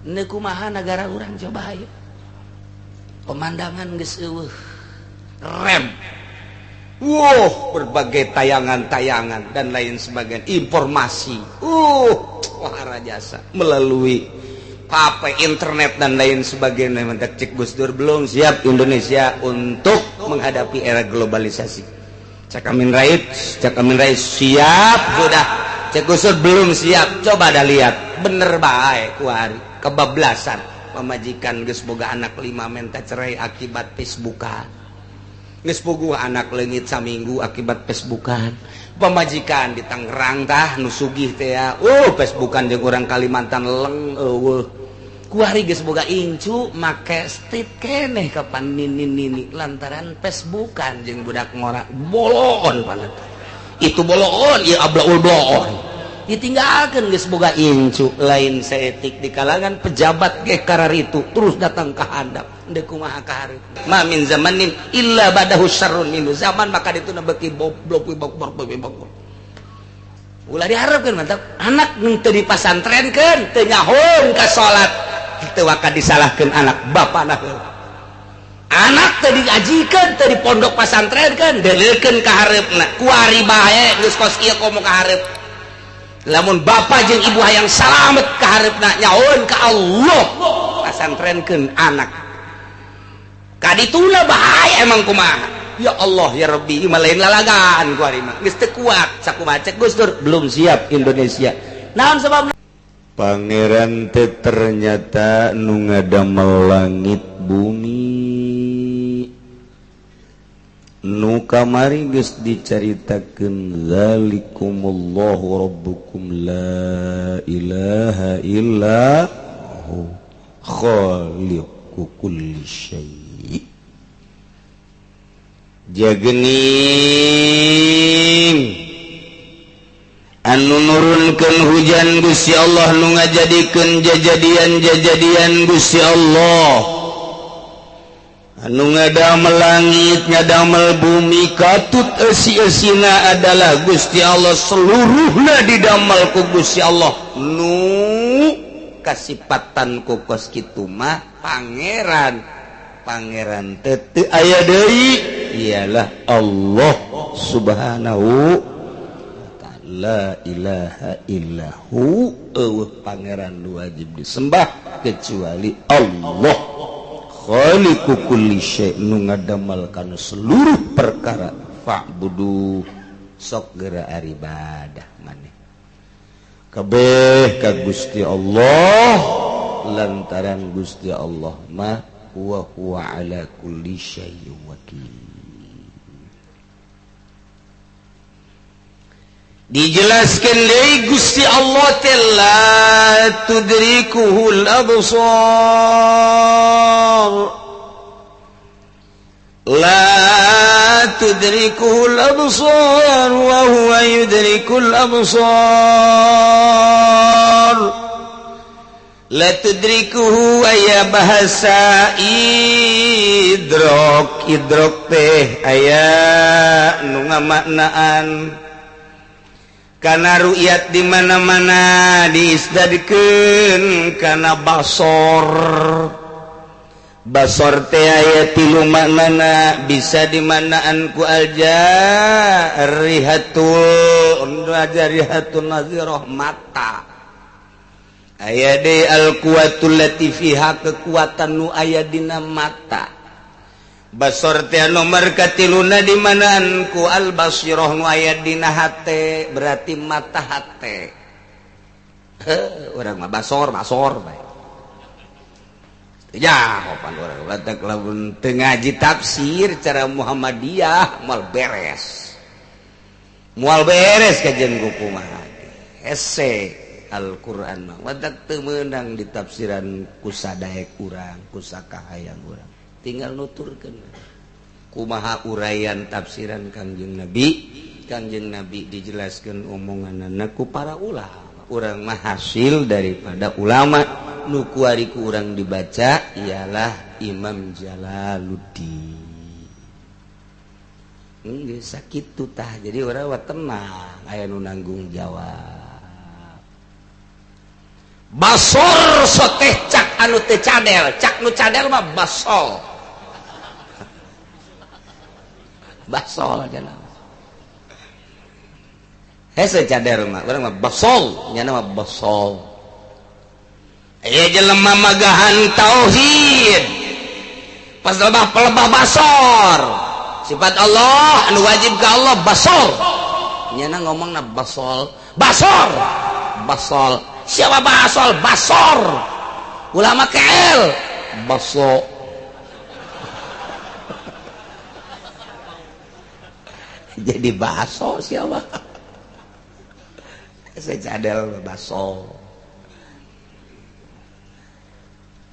Ini kumaha negara urang, coba ayo. Pemandangan geus eueuh. Rem. Wow, berbagai tayangan-tayangan dan lain sebagainya, informasi. Wah jasa melalui apa, internet dan lain sebagainya. Mentak cek Gus Dur, belum siap Indonesia untuk menghadapi era globalisasi. Cak Amin Rais, cak Amin Rais siap sudah. Cek Gus Dur belum siap. Coba dah lihat, bener baik kuari kebablasan pamajikan geus boga anak 5 minta cerai akibat Facebookan. Geus puguh anak leungit saminggu akibat Facebookan. Pamajikan di Tangerang tah nu sugih teh ya. Facebookan jeung urang Kalimantan leng eueuh. Kuari geus boga incu make street keneh kapan nini-nini lantaran Facebookan jeung budak ngora boloon banget. Itu boloon ieu ablaul bloon. Ditinggalkeun geus boga incu lain saetik di kalangan pejabat ge kararitu terus datang ka handap deuk kumaha ka hareup. Ma min zamanin illa badahu syarrun minhu. Zaman maka dituna beuki boblok bok bok bok. Ulah diharapkeun mantap anak nu teu dipasantrenkeun teu nyahoun ka salat teu waka disalahkeun anak bapana heula. Anak teu diajikeun teu di pondok pasantrenkeun deuleukeun ka hareupna kuari bae geus kos ieu komo ka hareup. Lamun bapak jeung ibu hayang salamet ka hareupna nyahoun ka Allah pasantrenkeun anak. Kadituna bahaya emang kumaha. Ya Allah ya Rabbi, ieu mah lain lalagan kuari mah. Geus teu kuat sakumaha cek Gus Dur belum siap Indonesia. Naon sebabna? Pangeran teh ternyata nu ngadamel langit bumi. Nu kamari geus dicaritakeun zalikumullahu rabbukum la ilaha illa hu khaliqu kulli syai. Jagening anu nurunkeun hujan Gusti Allah, nu ngajadikeun jajadian-jajadian Gusti Allah, anu ngadamel langit ngadamel bumi katut eusi-eusina adalah Gusti Allah, seluruhna didamel ku Gusti Allah. Nu kasipatan ku kos kitu mah pangeran, pangeran teu teu aya deui ialah Allah Subhanahu wa ta'ala. La ilaha illahu, eueuh pangeran nu wajib disembah kecuali Allah. Khaliqu kulli syai' nu ngadamel kana seluruh perkara. Fa'budu, sok geura ibadah maneh kabeh ka Gusti Allah, lantaran Gusti Allah mah wa huwa ala kulli syai'in wakil. Dijelaskan deui Gusti Allah teh la tudrikuhul absar, la tudrikuhul absar wa huwa yudrikul absar. La tudrikuhu aya bahasa idrok, idrok teh aya nu ngamaknaan kana ru'yat di mana-mana diisdadkeun kana basor. Basor teh aya tilu maknana, bisa dimanaan ku al-jarihatul jarihatun nazirah mata. Aya deui al-quwatul lati fiha, kekuatan nu aya dina mata. Basor teh nomor katiluna dimanaan ku al-basirah nu aya dina hate, berarti mata hate. Heuh, urang mah basor basor bae. Ya, opan urang batak lamun teu ngaji tafsir cara Muhammadiyah moal beres. Moal beres kajian ku kumaha. Hese Al-Qur'an mah watak teu meunang ditafsiran ku sadaek urang, ku sakahayang urang. Tinggal nuturkeun kumaha uraian tafsiran Kangjeng Nabi. Kangjeng Nabi dijelaskeun omonganana ku para ulama. Urang mah hasil daripada ulama nu kuari ku urang dibaca ialah Imam Jalaluddin. Geus sakitu tah, jadi urang mah tenang aya nu nanggung jawab. Basor soteh cak anu teu cadel, cak nu cadel mah basol. Basol cenah. Hese cadel mah, urang mah basol, nyana mah basol. Aya jelema magahan tauhid. Pas lebah pelebah basor. Sifat Allah anu wajib ka Allah basor. Nyana ngomongna basol, basor. Basol. Siapa basol? Basor. Ulama KL baso. Jadi baso siapa? Saya cadel baso.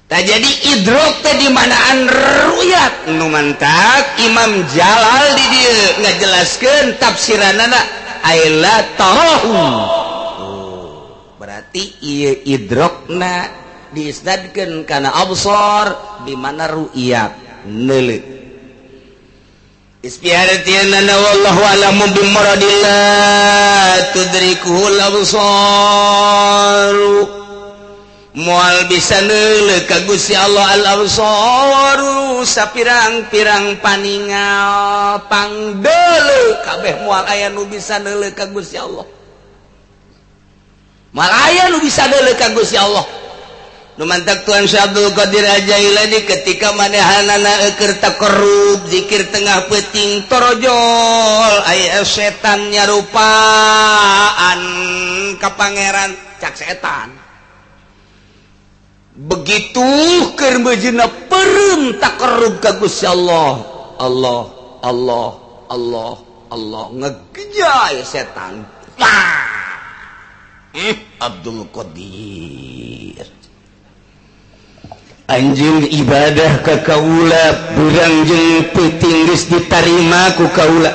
Tak jadi idrok teh di manaan ruyat nu mantak Imam Jalal di dieu ngajelaskeun tafsiranana aila tarahu. Berarti ieu idrokna diisnadkeun kana absar di mana ru'yat neuleuh. Istiaratiana wallahu a'lamu bimuradillah tudrikuhul absar. Moal bisa neuleuh ka Gusti Allah al absaru sapirang-pirang paningal pangdeuleuh kabeh moal aya nu bisa neuleuh ka Gusti Allah. Malaya nu bisa deuleuh ka Gusti Allah. Nu mantak Tuan Syekh Abdul Qadir Al-Jailani ketika manehanana keur takarrub zikir tengah peuting torojol aya setan nyarupaan ka pangeran cak setan. Begitu keur meujeuhna peureum takarrub ka Gusti Allah. Allah Allah Allah Allah ngegejay setan. Wah! Abdul Qadir anjeun ibadah ka kaula burang jeung peuting geus ditarima ku kaula,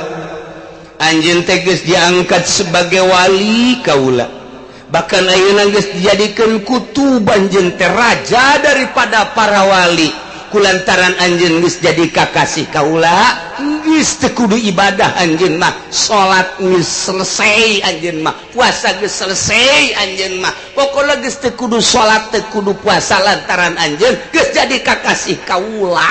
anjeun teh geus diangkat sebagai wali kaula, bahkan ayeuna geus dijadikeun kutub anjeun teh raja daripada para wali kulantaran anjeun geus jadi kakasih kaula geus teu kudu ibadah anjeun mah, salat geus selesai anjeun mah, puasa geus selesai anjeun mah, pokona geus teu kudu salat teu kudu puasa lantaran anjeun geus jadi kakasih kaula.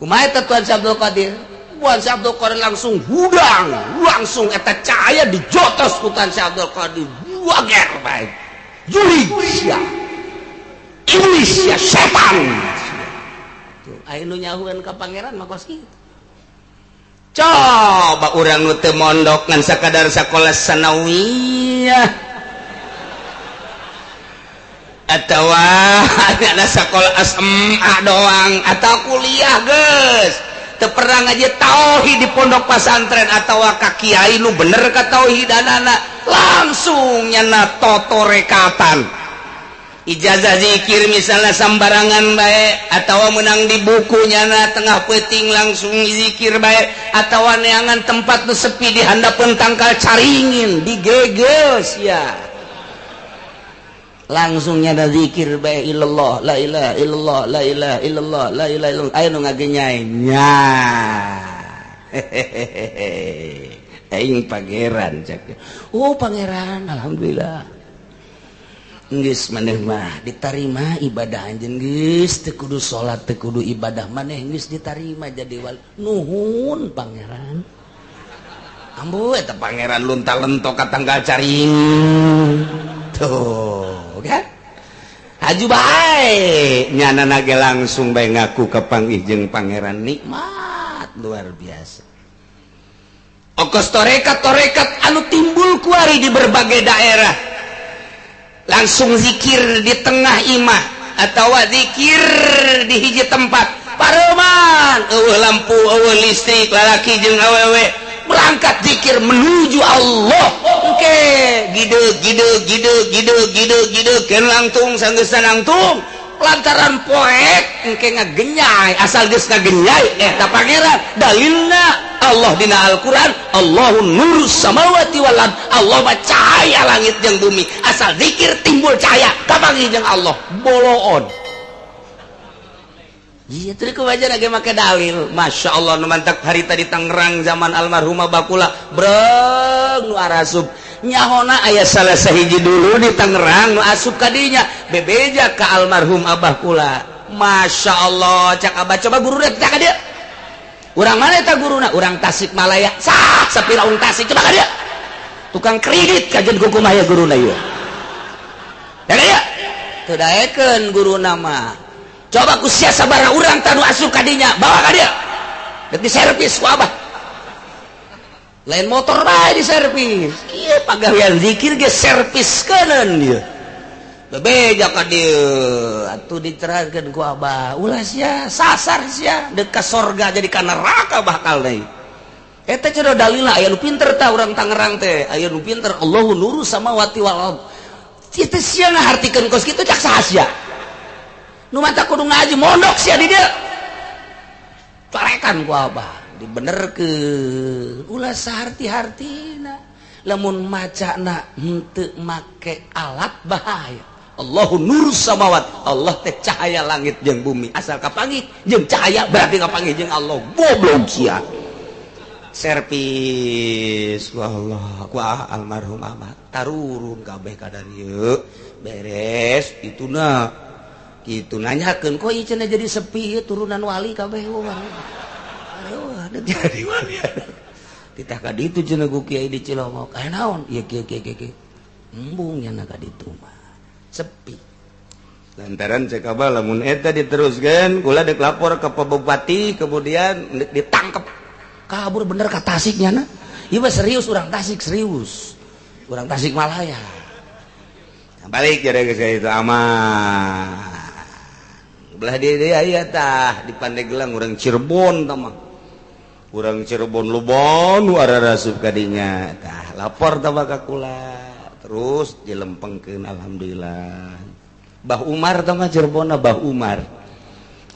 Kumaha eta Tuan Syekh Abdul Qadir? Tuan Syekh Abdul Qadir langsung hudang, langsung eta cahaya dijotos ku Tuan Syekh Abdul Qadir, wager bae. Jurig sia. Iblis ya setan. Tuh, aya nu nyahuan ka pangeran mah kos kitu. Coba urang nu teu mondok ngan sakadar sakola sanawiyah atawa ada sakola SMA doang atau kuliah geus teu pernah ngaji tauhid di pondok pesantren atawa ka kiai nu bener ka tauhidanana langsung nyana totorekatan. Ijazah zikir misalnya sambarangan bae atau menang di buku nyana tengah peuting langsung zikir bae atau neangan tempat nu sepi di handapeun tangkal caringin digeges ya langsung nyana zikir bae illallah la ilaha illallah la ilaha illallah la ilaha illallah aya nu ngagenyai nya hehehe aing pangeran cak oh pangeran alhamdulillah geus maneh mah ditarima ibadah anjeun geus teu kudu salat teu kudu ibadah maneh geus ditarima jadi wali nuhun pangeran ambu eta pangeran lunta-lentok ka tanggal caring tuh kan haju bae nyanana ge langsung bae ngaku ka panggih jeung pangeran nikmat luar biasa. Okos torekat-torekat anu timbul kuari di berbagai daerah langsung zikir di tengah imah atau zikir di hiji tempat pareman eueuh lampu eueuh listrik lalaki jeung awewe berangkat zikir menuju Allah engke gideg gideg gideg gideg gideg gideg keun langtung sanggeusna langtung lantaran poek engke ngagenyai asal geus ngagenyai eta pangeran dalilna Allah dina Al-Qur'an Allahu nur samawati wal ard Allah mah cahaya langit jeung bumi asal zikir timbul cahaya kapanggih jeung Allah boloon. Iya teu kumaha ge make dalil Masya Allah nu mantak harita di Tangerang zaman almarhumah Bakula breng nu arasup Nyahona aya salah sahiji dulu di Tangerang nu asup ka dinya bebeja ka almarhum abah kula. Masya Allah cak abah coba guru teh ka dieu. Urang mana eta guruna? Urang Tasikmalaya. Sah sapira urang Tasik coba ka dieu. Tukang kredit kajen kumaha guruna ieu. Ya ka teu daekeun guruna mah. Coba ku sia sabaraha urang tanu asup ka dinya, bawa ka dieu. Dek diservis ku abah. Lain motor bae diservis. Ieu pagawean zikir ge serviskeun ieu. Bebeja ka dieu atuh diterangkeun ku abah. Ulah sia sasar sia deuk ka sorga jadi ka neraka bakal deui. Eta cenah dalilna aya nu pinter tah urang Tangerang teh, aya nu pinter Allahu nuru samawati wal ard. Itu sia ngahartikeun kos kitu cak saha sia. Nu mata kudu ngaji mondok sia di dieu. Carekan ku abah dibenerkeun ulah saharti-hartina lamun macana henteu make alat bahaya. Allahu nurus samawat, Allah teh cahaya langit jeung bumi, asal kapanggih jeung cahaya berarti kapanggih jeung Allah. Goblok sia. Servis ku Allah ku almarhum abah tarurun kabeh ka dieu beres ituna kitu nanyakeun kok ieu cenah jadi sepi turunan wali kabeh wah. Aduh, jadi wali. Titah ka ditu cenah ku kiai di Cilongok. Aya naon? Ieu kieu kieu kieu. Embung nya ka ditu mah. Sepi. Lantaran cek abah lamun eta diteruskeun kula dek lapor ke Pak Bupati kemudian ditangkep. Kabur bener ka Tasik nya na. Ieu mah serius urang Tasik serius. Urang Tasikmalaya. Balik jadi geus itu aman. Belah dia dia aya tah di Pandeglang urang Cirebon tah mah. Urang Cirebon lobon nu ararasup ka dinya tah lapor tah ka kula terus dilempengkeun alhamdulillah. Bah Umar tah mah Cirebonna Bah Umar.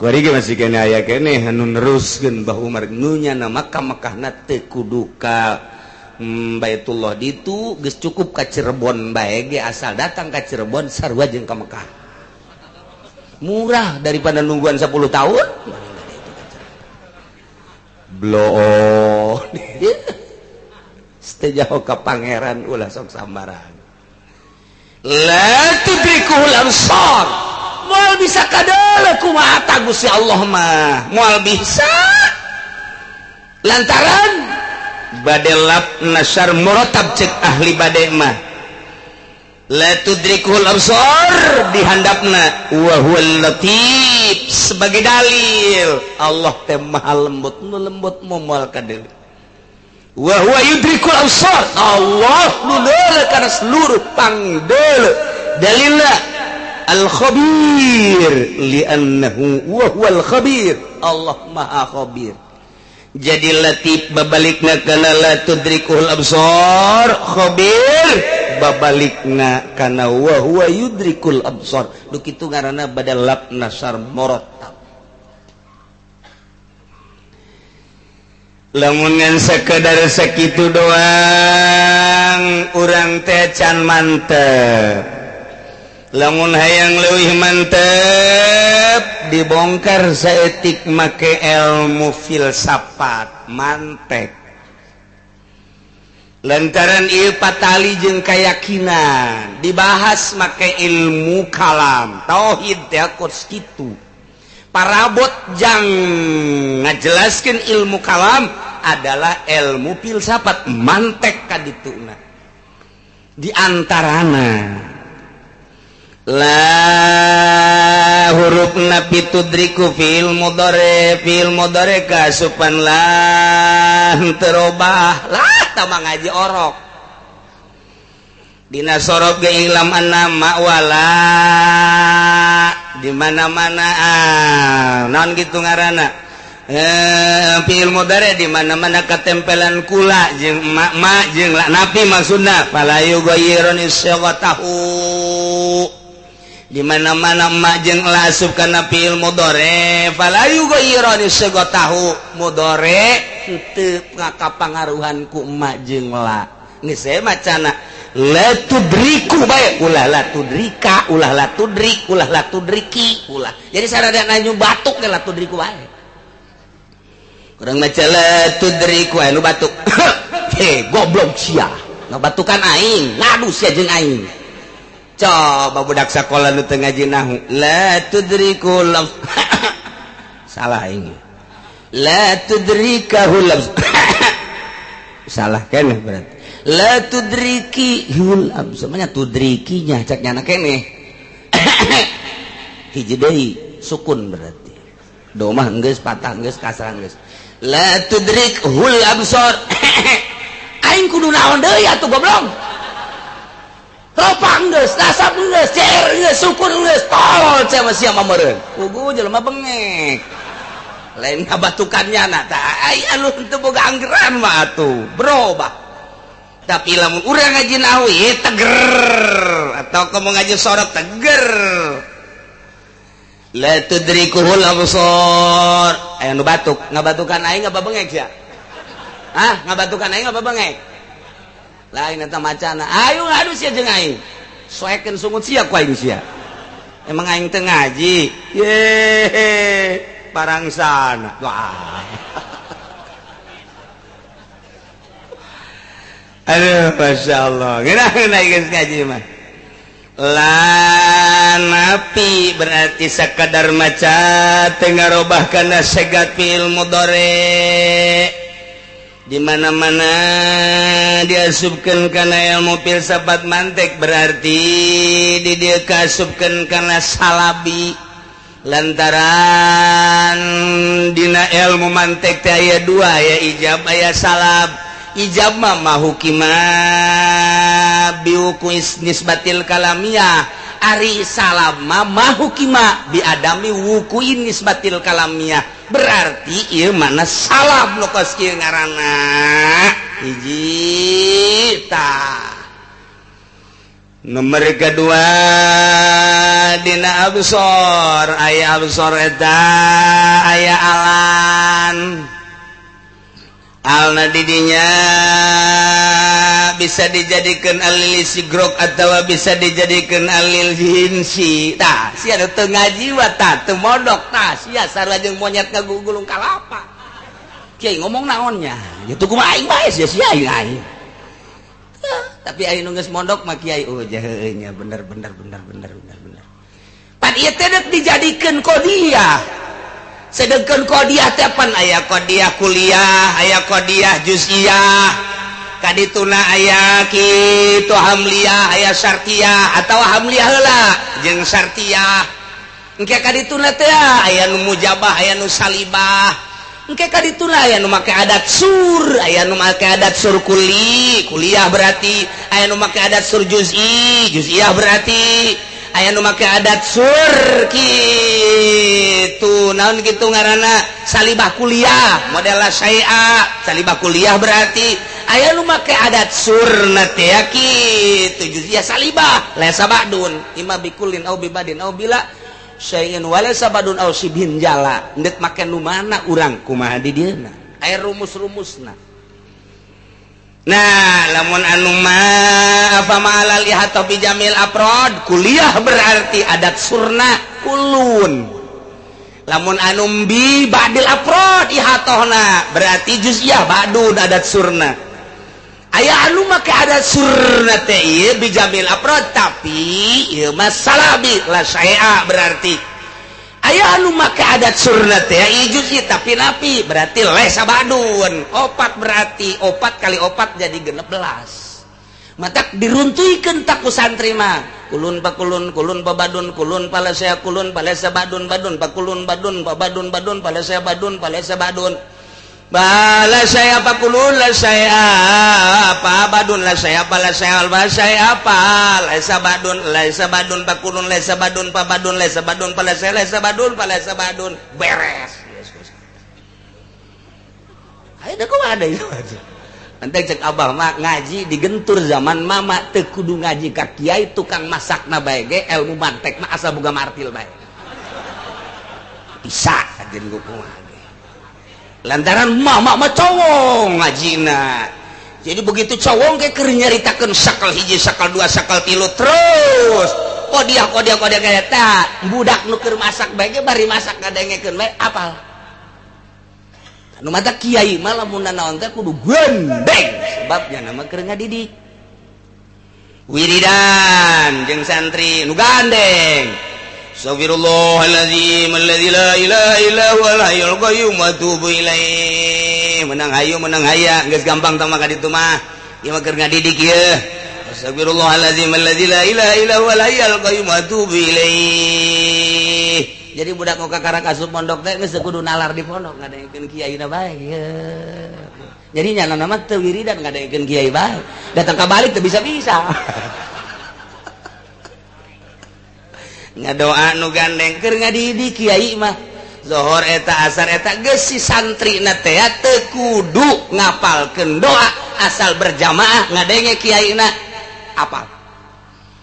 Kuari ge masih keneh aya keneh anu neruskeun Bah Umar nu nyana Makkah Makkahna teu kudu ka Baitullah ditu geus cukup ka Cirebon bae ge asal datang ka Cirebon sarua jeung ka Mekah. Murah daripada nungguan 10 tahun. Bloon. Sejauh ka pangeran ulah sok sambaran. La tudrikuhul absar. Moal bisa kadele kumaha ta Gusti Allah mah. Moal bisa. Lantaran bade lap nasar muratab cek ahli bade mah. La tudrikuhul absar dihandapna wa huwal latif sebagai dalil Allah teh maha lembut nu lembut moal kadele. Wa huwa yudrikul absar, Allah nu deuleu kana seluruh pangdeuleu. Dalilna al khabir li'annahu wa huwal khabir, Allah maha khabir. Jadi latif babalikna kana la tudrikuhul absar, khabir babalikna kana wa huwa yudrikul absar. Nu kitu ngaranna badal lab nasar muratab. Lamun ngan sekedar sakitu doang urang teh can mantep. Lamun hayang leuwih mantep dibongkar saeutik make ilmu filsafat mantek. Lantaran ieu patali jeung kayakinan dibahas make ilmu kalam tauhid teh kos kitu. Parabot jang ngajelaskeun ilmu kalam adalah ilmu filsafat mantek ka dituna. Di antarana la huruf nafi tudriku fi'il mudhari kasupan lah terobah lah tama ngaji orok dina sorob ge ilam annama wala di mana-mana naon kitu ngaranna fi'il mudhari di mana-mana katempelan kula jeung ma jeung la nafi maksudna fala yughayyirun isyghatahu di mana-mana ma jeung la asup kana fi'il mudhari fala yughayyirun isyghatahu mudhari henteu ngakapangaruhan ku ma jeung la geus saya macana la tudriku bae ulah la tudrika ulah la tudrik ulah la tudriki ulah jadi sarada nanyu batuk ge la tudriku bae kurang maca la tudriku anu batuk he goblok sia Ngabatukan aing, ngadu sia jeung aing. Coba budak sakola nu teu ngaji nahu, la tudrikul salah aing. La tudrikahul salah keneh berarti. La tudriki hul absor, tudrikinya cek nyana keneh. Hiji deui sukun berarti. Domah geus patah geus kasrah geus. La tudrik hul absor. Aing kudu naon deui atuh goblok. Ropang geus, nasab geus, cer geus, sukun geus, tolol sia sia meureun. Pugu jelema bengek. Lain ngabatukan nyana tah ai anu teu boga anggeran mah atuh, berubah. Tapi lamun urang ngaji nahwu ieu teger atau kamu ngaji sorot teger. La tudrikuhul absar. Aya nu batuk, ngabatukan aing apa bengek sia? Hah, ngabatukan aing apa bengek? Lain eta macana. Ayo ngadu sia jeung aing. Soekeun sungut sia ku aing sia. Emang aing teu ngaji? Ye, parangsana. Wah. Aduh, masyaallah. Geuna geus ngaji mah. La napi berarti sekadar maca teu ngarobah kana segat fi'il mudhari. Di mana-mana diasupkeun kana ilmu filsafat mantik berarti di dieu kaasupkeun kana salabi. Lantaran dina ilmu mantik teh aya dua, aya ijab aya salab. Ijab mah mahukima biuku nisbatil kalamiyah, ari salam mah mahukima biadami wukuin nisbatil kalamiyah. Berarti ieu mana salam nu kos kieu ngaranna hiji tah. Nomor kedua dina absor, aya absor eta aya alan. Alna didinya bisa dijadikan alil sigrok atau bisa dijadikan alil jinsi. Tah sia nu teu ngaji wa tah teu mondok tah sia sarua jeung monyet ngagugulung kalapa. Kiai ngomong naonnya? Kitu kumaha aing bae sia sia aing aing. Tapi aing nu geus mondok mah kiai oh heueuh nya bener bener bener bener bener bener. Pan ieu teh deuk dijadikeun kodiah. Sedangkan kodiah teh pan aya kodiah kuliah, aya kodiah juz'iyah, kadituna aya kitu hamliyah, aya syartiyah atawa hamliyah heula jeung syartiyah. Engke kadituna teh aya nu mujabah, aya nu salibah. Engke kadituna aya nu make adat sur, aya nu make adat sur kuli, kuliah berarti, aya nu make adat sur juz'i, juz'iyah berarti. Aya nu make adat sur kitu naon kitu ngaranna salibah kuliah model syai'a salibah kuliah berarti aya nu make adat surna teh kitu juz'iyah salibah laisa ba'dun imma bikulin au bibadin au bila syai'in walaysa badun au sibhin jala ndek make nu mana urang kumaha di dieuna aya rumus-rumusna. Nah, lamun anu ma apa ma'alal ihata bi jamil aprod kuliah berarti adat surna kulun. Lamun anu bi badil aprod ihatohna berarti juz'iyah badun adat surna. Aya anu make adat surna teh ieu bi jamil aprod tapi ieu mah salabi la syai'a berarti. Aya anu make adat surna teh ieu juz'i tapi napi berarti lesa badun. Opat berarti opat kali opat jadi 16. Matak diruntuikeun tak ku santri mah. Kulun pakulun kulun pabadun kulun palasea kulun palesa badun badun pakulun badun pabadun badun palesea badun palesa badun. Bala saya pakulun la saya apa badun la saya pala saya alba saya apa laisa badun laisa badun pakulun laisa badun pabadun laisa badun pala saya laisa badun pala saya badun beres. Ayo dah kok ada itu. Nanti cek abah mah ngaji digentur zaman mama teu kudu ngaji ka kiai tukang masakna bae ge ilmu mantek mah asal boga martil bae. Bisa kajen kumaha. Lantaran mama mah cowong ngajina. Jadi begitu cowong ke keur nyaritakeun sakal hiji, sakal dua, sakal tilu terus. Kodiah kodiah kodiah kaya ta budak nu keur masak bae ge bari masak ngadengekeun bae apal. Nu mata kiai mah lamun naon teh kudu gendeng sebabnya nama keur ngadidik. Wiridan jeung santri nu gandeng. Astagfirullahalazim alladzi la ilaha illa huwal hayyul qayyum wa atubu ilaih. Menang hayu menang haya geus gampang tah mah ka ditu mah. Ieu mah keur ngadidik ieu. Astagfirullahalazim alladzi la ilaha illa huwal hayyul qayyum wa atubu ilaih. Jadi budak nu kakara asup pondok teh geus kudu nalar di pondok ngadengekeun kiaina bae ieu. Jadi nyana nama teu wiridan ngadengekeun kiai bae. Datang ka balik teu bisa-bisa. Ngadoa nu gandeng keur ngadidik kiai mah. Zohor eta asar eta geus si santrina teh teu kudu ngapalkeun doa asal berjamaah ngadenge kiaina apal.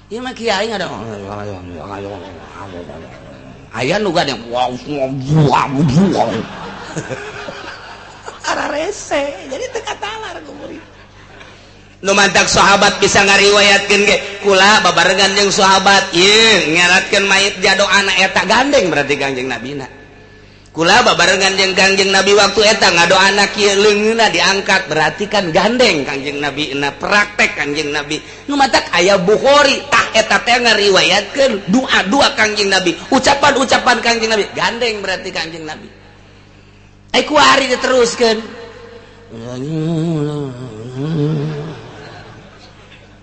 Ieu mah kiai ngadoa. Aya nu gandeng arah rese jadi teu katalar ku murid. Nu mantak sahabat bisa ngariwayatkeun ge kula babarengan jeung sahabat ieu nyaratkeun mayit jadoana eta gandeng berarti Kangjeng Nabina. Kula babarengan jeung Kangjeng Nabi waktu eta ngadoana kieu leungeunna diangkat berarti kan gandeng Kangjeng Nabi na praktek Kangjeng Nabi. Nu mantak aya Bukhari tah eta teh ngariwayatkeun doa-doa Kangjeng Nabi, ucapan-ucapan Kangjeng Nabi gandeng berarti Kangjeng Nabi. Ai kuari diteruskeun.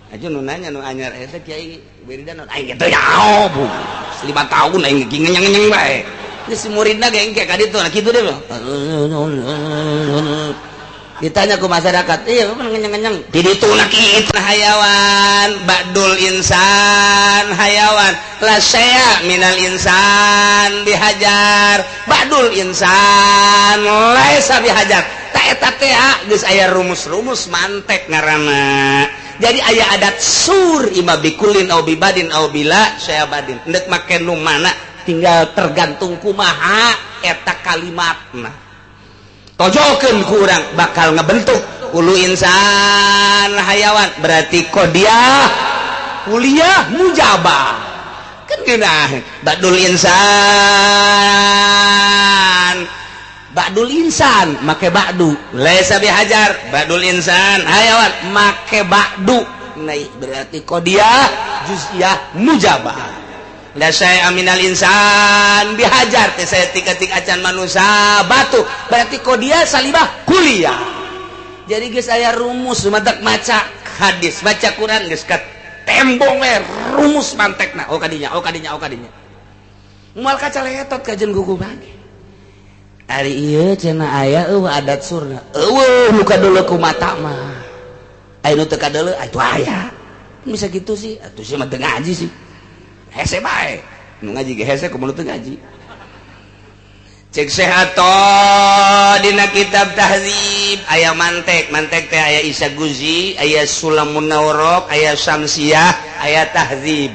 Aja nu nanya nu anyar eta kiai wiridan aing kitu ya bu. 5 tahun aing ngenyeng-ngenyeng bae. Geus si muridna ge engke ka ditu nah kitu deh. Ditanya ku masyarakat, iya ngenyeng-ngenyeng. Di ditu na kitu hayawan, ba'dul insan hayawan, la syai'a minal insan bihajar, ba'dul insan laisa bihajar. Ta eta teh geus aya rumus-rumus mantek ngaranna. Jadi aya adat sur ima bikulin au bibadin au bila syai'a badin. Endek make nu mana tinggal tergantung kumaha eta kalimatna. Tojokeun ku urang bakal ngebentuk ulu insan hayawan berarti kodiah kuliah mujabah kan geunah badul insan make ba'du laisa bihajar badul insan hayawan make ba'du naik berarti kodiah juz'iyah mujabah. La syai'a minal insan bihajar teh saya tik-tik acan manusia batu berarti kodiah salibah kuliah. Jadi geus aya rumus matak maca hadis baca Quran geus ka tembong we rumus mantekna oh kadinya oh kadinya oh kadinya moal kacaletot kajen gugu bage. Ari ieu cenah aya eueuh adat surna eueuh nu kadeuleu ku mata mah aya nu teu kadeuleu atuh aya bisa kitu sih atuh sih mah teu ngaji sih hese bae nu ngaji ge hese kumaha teu ngaji. Cek sehato dina kitab tahzib aya mantek mantek teh aya Isa Guzi aya Sulamun Nawrok aya Syamsiah aya tahzib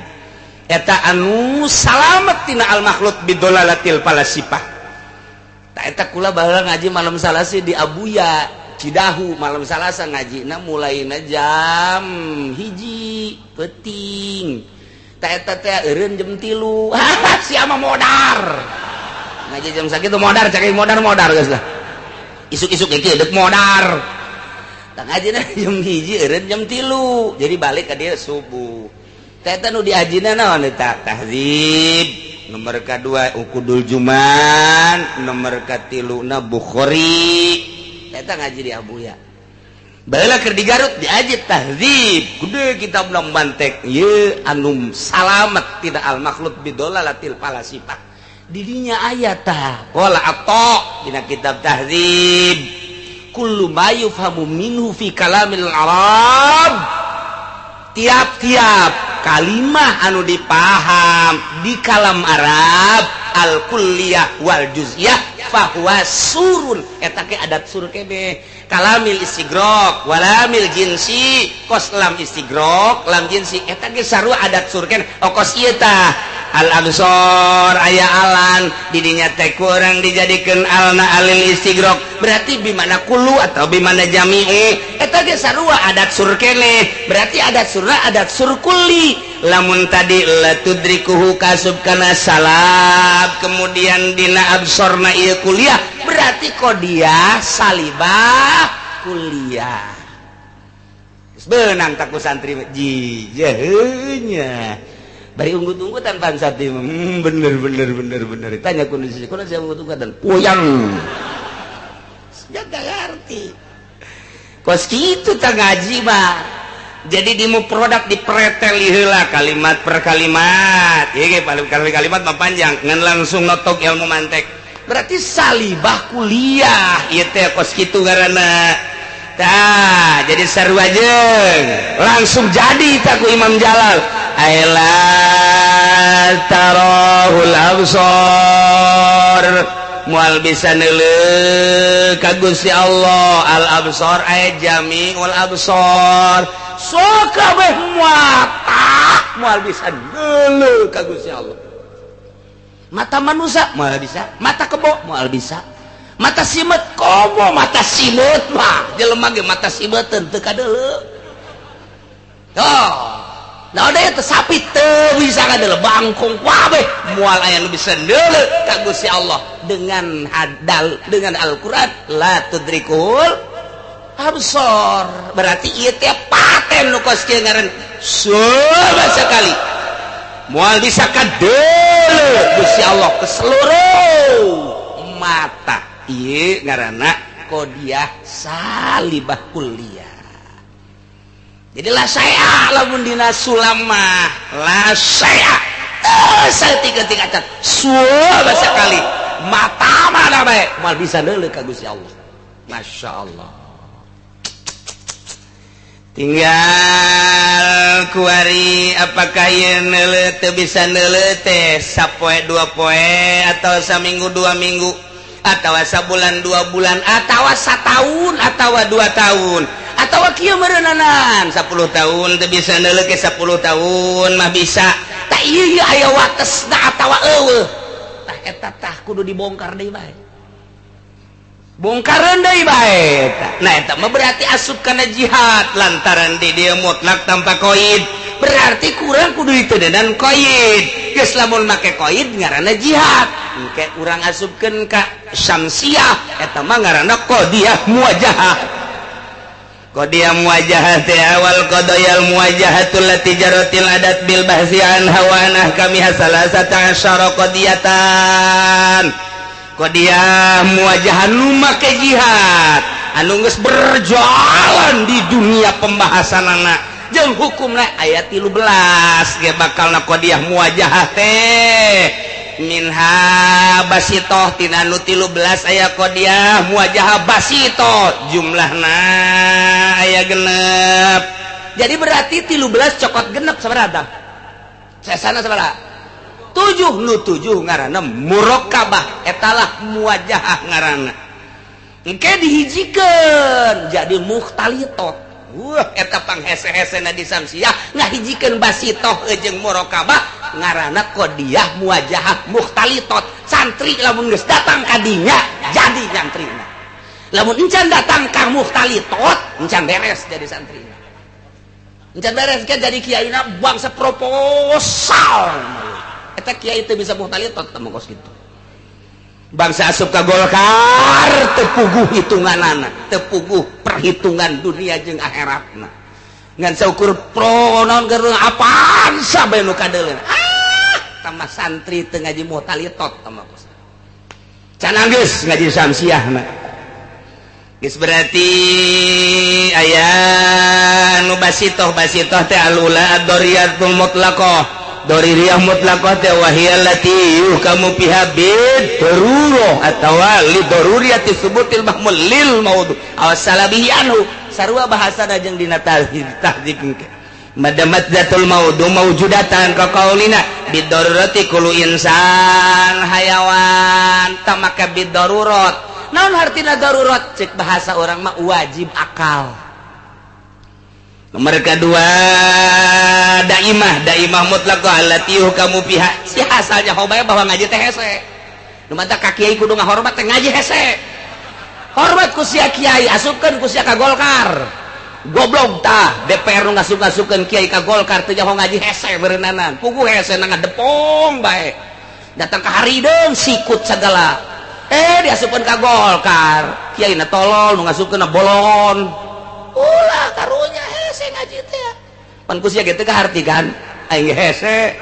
eta anu salamet tina al makhluk bidolalatil falasifah. Ta eta kula baheula ngaji malam Salasa di Abuya Cidahu malam Salasa ngajina mulaina jam 1 peuting. Ta eta teh eureun jam 3. Sia mah modar. Ngaji jam sakitu modar cek modar-modar geus lah. Isuk-isuk ge kieu deuk modar. Tah ngajina jam 1 eureun jam 3. Jadi balik ka dieu subuh. Ta eta nu diajina naon eta tahzib. Nomor kadua Uqudul Juman, nomor katiluna Bukhari. Ta eta ngaji di Abuya. Baheula keur di Garut diaji tahzib gede kitab nang mantek ieu anu salamet tidak al makhluk bidolalatil falasifah didinya aya tah qala atta dina kitab tahzib kullu ma yufhamu minhu fi kalamil arab tiap-tiap kalimah anu dipaham di kalam Arab al kulliyah wal juz'iyah fahuwa surun eta ke adat sur kebe kalamil istigrok walamil jinsi kos lam istigrok lam jinsi eta ge sarua adat sur keneh oh kos ieu tah al absor aya alan didinya teh kurang dijadikeun alna alil istigrok berarti bimana kullu atau bimana jami'u eta ge sarua adat sur keneh berarti adat surna adat sur kulli. Lamun tadi la tudrikuhu kasub kana salab kemudian dina absorna ieu kuliah berarti kodiah salibah kuliah. Benang tak ku santri jijehnya. Bari unggut-unggutan pan santri bener bener bener bener. Tanya kondisi, kondisi unggut-unggutan puyang. Ya gak ngerti. Kos kitu tak ngaji mah. Jadi di produk dipreteli heula kalimat per kalimat. Ieu ge paling kalimat mah panjang ngan langsung notok ilmu mantek. Berarti salibah kuliah ieu teh kos kitu ngaranna. Tah, jadi sarua jeung langsung jadi tak ku Imam Jalal. Aila tarahul absar moal bisa neuleuh ka Gusti Allah. Al absar ay jami'ul absar. Sok kabeh mata moal bisa neuleuh ka Gusti Allah. Mata manusia moal bisa, mata kebo moal bisa, mata simet komo mata simet mah jelema ge mata simeteun teu kadeuleu. Tuh, nah ada teh sapi teu bisa kadeuleu, bangkong kabeh moal aya nu bisa neuleuh ka Gusti Allah dengan hadal dengan Al-Qur'an la tudrikul absar. Berarti ieu teh paten nu kos kieu ngaran soba sekali moal bisa kadeuleuh Gusti Allah ke seluruh mata. Ieu ngaranna qodiyah salibah kuliah. Jadi la saya lamun dina sulamah la saya saeutik-eutik acan suaba sekali mata mana bae moal bisa neuleuh ka Gusti Allah. Masya Allah. Tinggal kuari apakah ieu neuleuh teu bisa neuleuh teh sapoe dua poe atau saminggu dua minggu atau sabulan dua bulan atau satahun atau 2 tahun atau kieu meureunanan 10 tahun teu bisa neuleuh ke 10 tahun mah bisa. Tah ieu aya watesna atawa eueuh. Tah eta tah kudu dibongkar deui bae. Bongkaran deui bae. Nah eta mah berarti asup kana jihad lantaran di dieu mutlak tanpa koid. Berarti kurang kudu ditedenan koid. Geus lamun make koid ngaranna jihad. Engke urang asupkeun ka syamsiah eta mah ngaranna qadiyah muwajahah. Qadiyah muwajahah teh awal qadayal muwajahatul lati jaratil adat bil bahsi an hawanah kami hasalasata asyara qadiyatan. Qadiyah muwajahah nu make jihad anu geus berjalan di dunia pembahasanana jeung hukumna aya 13 ge bakalna qadiyah muwajahah teh minha basitoh tina nu 13 aya qadiyah muwajahah basitoh jumlahna aya genep. Jadi berarti 13 cokot genep sabaraha? Sesana sabaraha? 7 nu 7 ngaranna murokabah etalah muwajahah ngaranna. Engke dihijikeun jadi mukhtalitot. Wah eta panghese-hesena di samsiah ngahijikeun basitoh jeung murokabah ngaranna qadiyah muwajahah mukhtalitot. Santri lamun geus datang ka dinya jadi nyantrina. Lamun encan datang ka mukhtalitot encan beres jadi santrina. Encan beres kan jadi kiaina bangsa proposal. Eta kiai teu bisa mukhtalitot teh kos kitu. Bangsa asup ka Golkar teu puguh hitunganana, teu puguh perhitungan dunia jeung akhiratna. Ngan saukur pro naon keur apaan sabae nu kadeuleun. Ah, tambah santri teu ngaji mukhtalitot tah kos. Can geus ngaji samsiahna. Geus berarti aya nu basitoh basitoh teh alula ad-doriyatul mutlaqah. Doririyah mutlaqah teh wahiyal lati yuhkamu fiha bid darurah atawa li daruriyati subutil mahmul lil maudhu aw salabihi anhu. Sarua bahasana jeung dina tahdzib engke. Madamat zatul maudhu mawjudatan ka qaulina bid darurati kullu insan hayawan tamaka bid darurat. Naon hartina darurat? Cek bahasa orang mah wajib akal. Nomor kedua daimah, daimah mutlaqah allati yuhkamu fiha. Si asalnya hobae bahwa ngaji teh hese. Nu manta ka kiai kudu ngahormat teh ngaji hese. Hormat ku sia kiai, asupkeun ku sia ka Golkar. Goblok tah DPR nu ngasup-ngasupkeun kiai ka Golkar teu nyaho ngaji hese beureunana. Puguh hese na ngadepong bae. Datang ka harideung sikut sagala. Diasupkeun ka Golkar. Kiai na tolol nu ngasupkeun na bolon. Ulah karunya hese. hese ngaji teh. Pan ku sia ge teu kahartikan aing hese.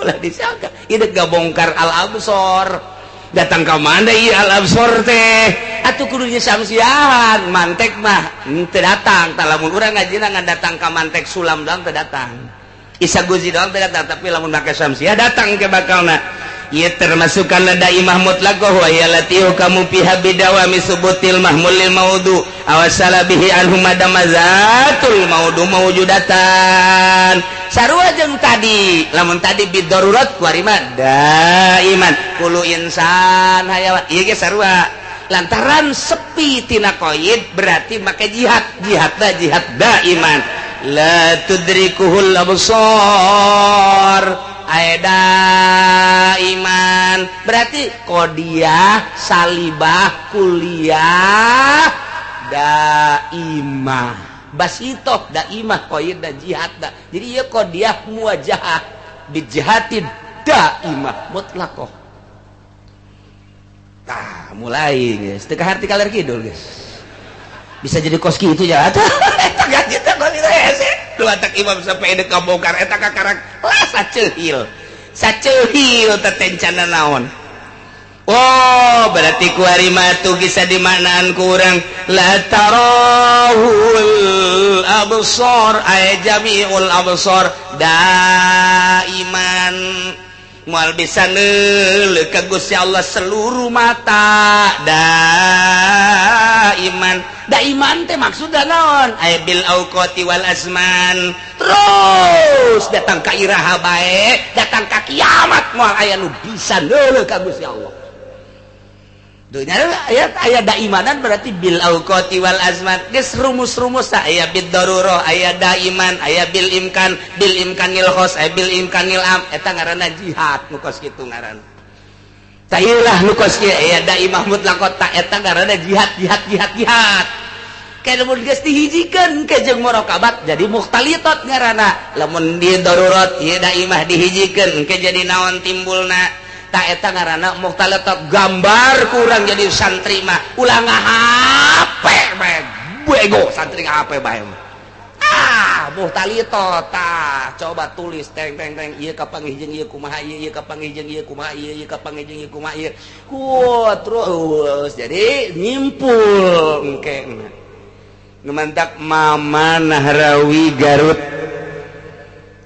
Ulah disangka ieu gabongkar al-absor. Datang ka mana ieu al-absor teh? Atuh kudu samsiahan, mantek mah teu datang. Tah lamun urang ngajina ngan datang ka mantek sulam doang teu datang. Isa Guzi doang teu datang, tapi lamun make samsiah datang ke bakalna. Ieu termasuk kana daimah mutlaqah wa ya latihu kamu fiha bidawami subutil mahmulil maudu awasala bihi anhu madamazatul maudu mawjudatan. Sarua jeung tadi, lamun tadi bidarurat kuari mah daiman kullu insan hayawan. Ieu ge sarua. Lantaran sepi tina qaid berarti make jihad, jihadna jihad daiman. La tudrikuhul absar. Aeda iman berarti kodiah salibah kuliah daimah basitoh daimah qaid da jihad da. Jadi ieu kodiah muwajahah bijihati daimah mutlaqah. Tah mulai geus teu kaharti kaler kidul geus. Bisa jadi kos kitu ya eta gaji teh kos kitu hese. Lu atak imam sampai deuk kabongkar eta kakarak lah saceuhil. Saceuhil teh tencana naon. Oh, berarti kuari mah tuh bisa dimaknaan kurang la tarahul absar ay jami'ul absar daiman. Moal bisa neuleuh ka Gusti Allah seluruh mata daiman. Daiman teh maksudna naon? Ay bil auqati wal azman. Terus datang ka iraha bae, datang ka kiamat moal aya nu bisa neuleuh ka Gusti Allah. Dunya aya aya daimanan berarti bil auqati wal azman. Geus rumus-rumus aya bid darurah, aya daiman, aya bil imkan, bil imkanil khos, aya bil imkanil am. Eta ngaranna jihad nu kos kitu ngaranna. Tailah nu kos kieu aya daimah mutlaqah ta eta ngaranna jihad jihad jihad jihad. Kayak lamun geus dihijikeun ke jeung murakabat jadi mukhtalitat ngaranna. Lamun di darurat ieu daimah dihijikeun ke jadi naon timbulna. Ta eta ngaranna mukhtalitat gambar kurang jadi santri mah ulah ngahape bae bego santri ngahape bae mah. Ah mukhtalitat tah coba tulis teng teng teng ieu kapanggih jeung ieu kumaha ieu ieu kapanggih jeung ieu kumaha ieu ieu kapanggih jeung ieu kumaha ieu. Ku terus jadi nyimpul engke nu mantak Mama Nahrawi Garut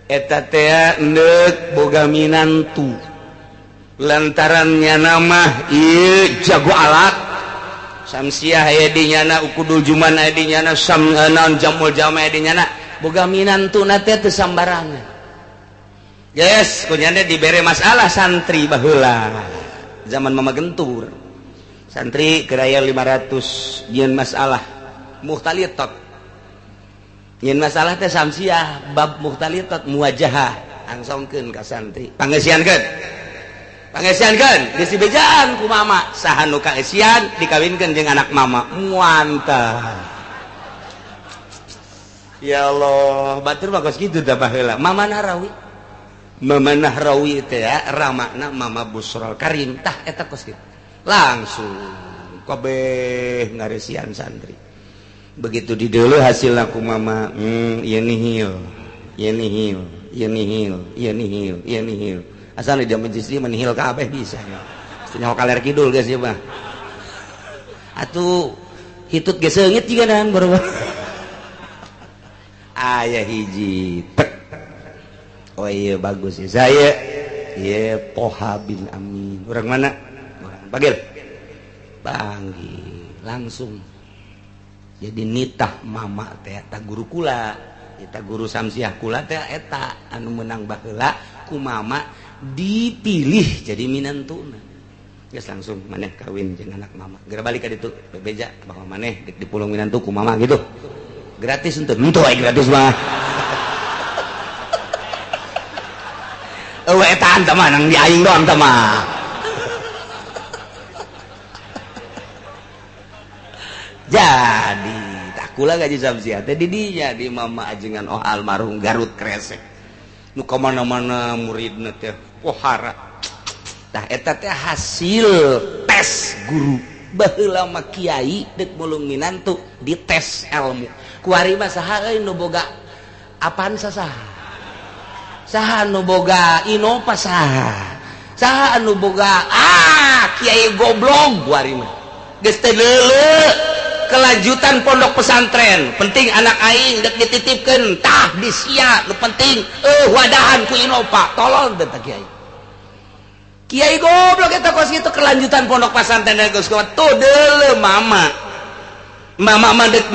eta teh neuk boga minantu lantarannya nama ieu jago alat samsiah aya di nyana ukudul juman aya di nyana sam naon jamul jama aya di nyana boga minantuna teh teu sambarangan. Yes, kunyana dibere masalah santri baheula zaman Mama Gentur santri keraya 500 nyeun masalah mukhtalitat nyeun masalah teh samsiah bab mukhtalitat muwajahah angsongkeun ka santri pangeusiankeun pangeusiankeun geus dibejaan ku mama saha nu kaeusian dikawinkeun jeung anak mama muantah. Ya Allah batur mah kos kitu tah baheula Mama Nahrawi. Mama Nahrawi teh ramana Mama Busrol Karim tah eta kos kitu langsung kabeh ngareusian santri. Begitu dideuleuh hasilna ku mama ieu nihil ieu nihil ieu nihil ieu nihil ieu nihil. Asal di majlis ieu menihil kabeh bisa. Nyaho kaler kidul geus ieu mah. Atuh hitut geus seungit jiga naon baru. Aya hiji tek. Oh iya bagus ya. Saya ieu Toha bin Amin. Urang mana? Urang Panggil. Panggil langsung. Jadi nitah mama teh eta guru kula, eta guru samsiah kula teh eta anu menang baheula ku mama dipilih jadi minantuna. Geus langsung maneh kawin jeung anak mama. Geura balik ka ditu bebeja bahwa maneh dipulung minantu ku mama gitu. Gratis henteu? Henteu aya gratis mah. Eueuh eta teh mah nang di aing doang teh mah. Jadi tak kula gaji samsiah teh di dinya di mama ajengan oh almarhum Garut Kresek. Nu ka mana-mana muridna teh pohara. Tah eta teh hasil tes guru. Baheula mah kiai deuk mulung minantu dites ilmu. Kuari mah saha euy nu boga apaan saha? Saha nu boga Innova saha? Saha anu boga kiai goblok kuari mah. Geus teu leuleuk kelanjutan pondok pesantren. Penting anak aing deuk dititipkeun tah di sia nu penting wadahan ku Innova. Tolol teh kiai. Kiai goblok eta kos kitu kelanjutan pondok pesantren geus tuh deuleu mama. Mama mah deuk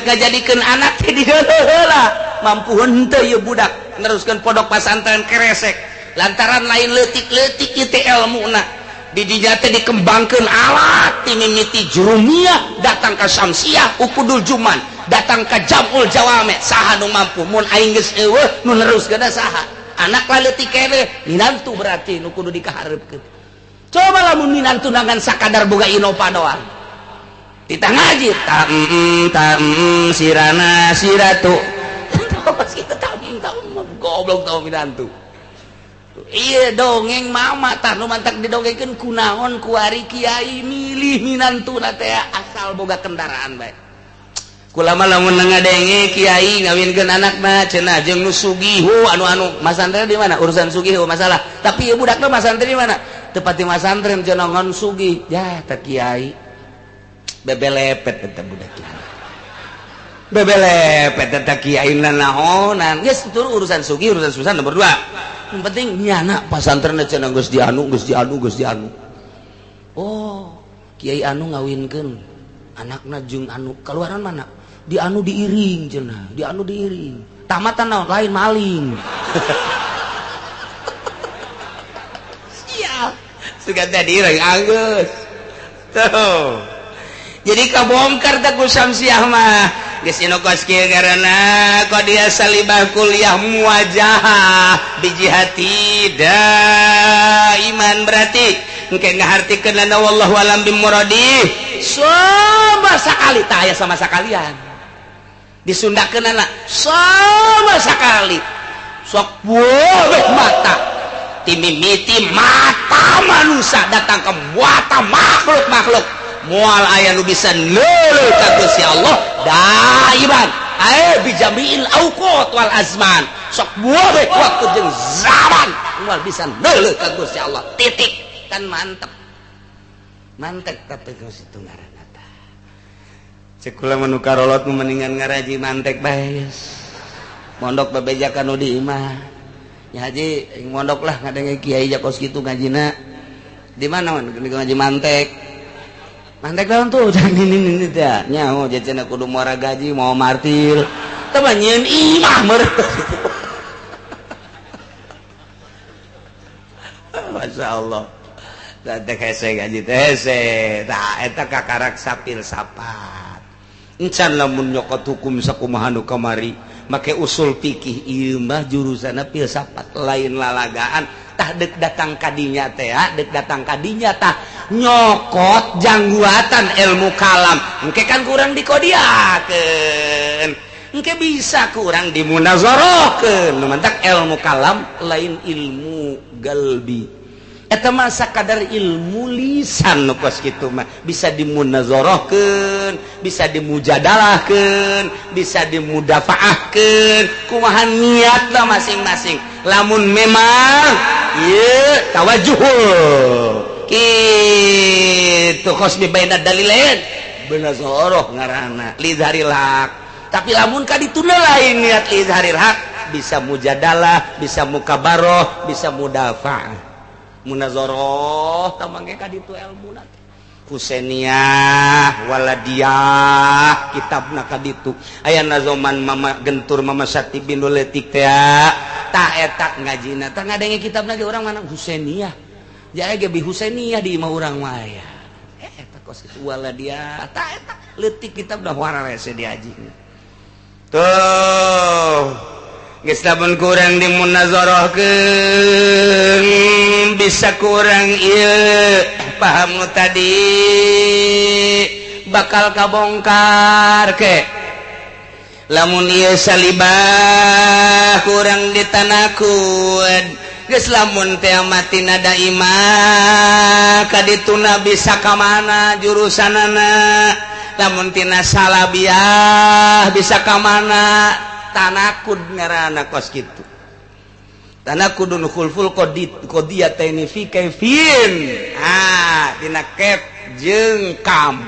ngajadikeun anak teh dideuleu heula. Mampu henteu ieu budak neruskeun pondok pesantren keresek. Lantaran lain leutik-leutik ieu teh elmuna. Di dinya teh dikembangkeun alat ti mimiti jurumiyah datang ka Syamsiah Uqudul Juman, datang ka Jamul Jawame. Saha nu mampu mun aing geus eueuh nu neruskeun saha? Anak leutik keneh minantu berarti nu kudu dikahareupkeun. Coba lamun minantu nangan sakadar boga Innova doang. Titah ngaji ta ta sirana siratu. Pas kitu ta ta goblok tau minantu. Iya dongeng mama tah nu mantak didongengkeun kunaon kuari kiai milih minantuna teh asal boga kendaraan bae. Kulama lamun ngadenge kiai ngawinkeun anakna cenah jeung nu sugih anu-anu masantren di mana urusan sugih masalah tapi ieu budakna masantren di mana teu pati masantren cenah ngan sugih ya teh kiai bebelepet eta budak kiai bebelepet eta kiai nanaonan geus tur urusan sugih urusan susah nomor 2 yang penting nyana pasantren cenah geus dianu geus dianu geus dianu. Oh kiai anu ngawinkeun anakna jeung anu keluaran mana di anu diiring cenah di anu diiring tamatan naon lain maling. Siap suka teh diiring anggeus tuh jadi kabongkar teh ku Syamsiah mah geus inu kos kieu ngaranna qadiyah salibah kuliah muwajahah bijihati daiman berarti engke ngahartikeun lana wallahu alam bimuradi sama sekali tah aya sama sekalian disundakeunana sama sekali sok boleh mata timimiti mata manusia datang ke mata makhluk-makhluk moal aya nu bisa neuleuh ka Gusti Allah daiman ae bijamiil auqat wal azman sok boleh waktu jeung zaman moal bisa neuleuh ka Gusti Allah titik kan mantep mantep tapi geus itu ngaranna tah cek kula mah nu karolot mendingan ngaraji mantek bae geus mondok bebejakan nu di imah nya haji mondok lah ngadenge kiai ja kos kitu ngajina di mana man ngaji mantek mantek naon tuh ini ini teh nyaho cenah kudu muara gaji mau martil teh mah nyieun imah meureun. Masyaallah teh hese gaji teh hese tah eta kakarak sapil sapat encan lamun nyokot hukum sakumaha nu kamari make usul fikih ieu mah jurusanna filsafat lain lalagaan tah deuk datang kadinya teh deuk datang kadinya tah nyokot jangguatan ilmu kalam engke kan kurang dikodiakeun engke bisa kurang dimunazarahkeun nu mantak ilmu kalam lain ilmu galbi eta mah sakadar ilmu lisan nu kos kitu mah bisa dimunazarahkeun bisa dimujadalahkeun bisa dimudafaahkeun kumaha niatna masing-masing lamun memang ieu tawajuh kitu khosmi baina dalilain munazarah ngaranna lidharil haq tapi lamun ka dituna lain niat lidharil haq bisa mujadalah bisa mukabaroh bisa mudafaah munazarah tamangge ka ditu elmuna Husainiyah waladiyah kitabna ka ditu aya nazoman mama gentur mama Sati bin leutik teh tah eta ngajina tah ngadenge kitabna ge urang mana Husainiyah jae ge bi Husainiyah di imah urang mah aya eta kos kitu waladiyah tah eta leutik kitabna wararese diaji tuh geus lamun kurang dimunazarahkeun bisa kurang ieu paham nu tadi bakal kabongkar ke lamun ieu salibah kurang ditanakud Geus lamun teh matina daimah kadituna bisa ka mana jurusanana, lamun tina salabiah bisa ka mana, tanakud ngaranna kos kitu. Tanakudun khulful qadiyataini fi kaifin. Ah, tina kef jeung kam,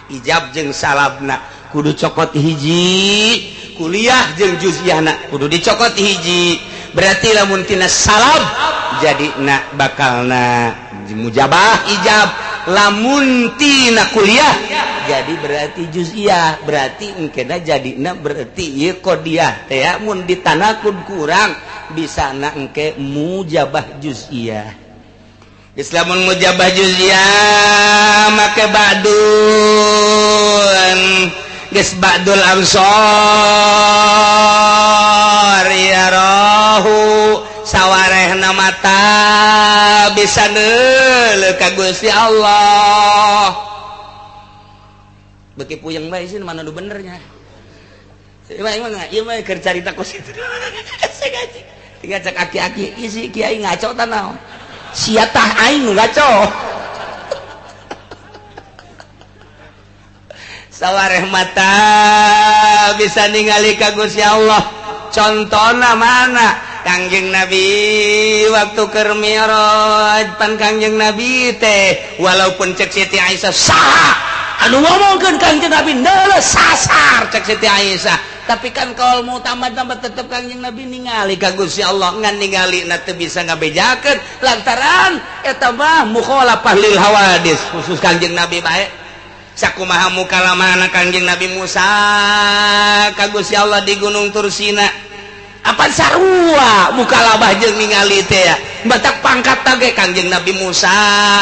ijab jeung salabna kudu cokot hiji, kuliah jeung juz'iyahna kudu dicokot hiji. Berarti lamun tina salab jadi na bakalna mujabah ijab, lamun tina kuliah jadi berarti juz'iyah, berarti engkena jadina berarti ieu qadiyah teh mun ditanakud kurang bisa na engke mujabah juz'iyah. Islamun mujabah juz'iyah make ba'dun geus ba'dul absar ya rohu sawarehna mata bisa neuleuh ka Gusti Allah. Beki puyeng bae sih mana nu benernya. Ieu mah keur carita kos kitu. Tinggal cek aki-aki isi kiai ngaco ta naon. Sia tah aing nu ngaco. Sawareh mata bisa ningali ka Gusti Allah. Contona mana? Kangjeng Nabi waktu keur mi'raj pan Kangjeng Nabi teh walaupun cek Siti Aisyah saha anu ngomongkeun Kangjeng Nabi neuleuh sasar cek Siti Aisyah, tapi kan kaul mutamad tambah tetep Kangjeng Nabi ningali ka Gusti Allah, ngan ningali na teu bisa ngabejakeun lantaran eta mah mukhalafah lil hawadis khusus Kangjeng Nabi bae. Sakumaha mukalamana Kangjeng Nabi Musa ka Gusti Allah di Gunung Tursina apan sarua mukalabah jeung ningali teh ya batak pangkat tage Kangjeng Nabi Musa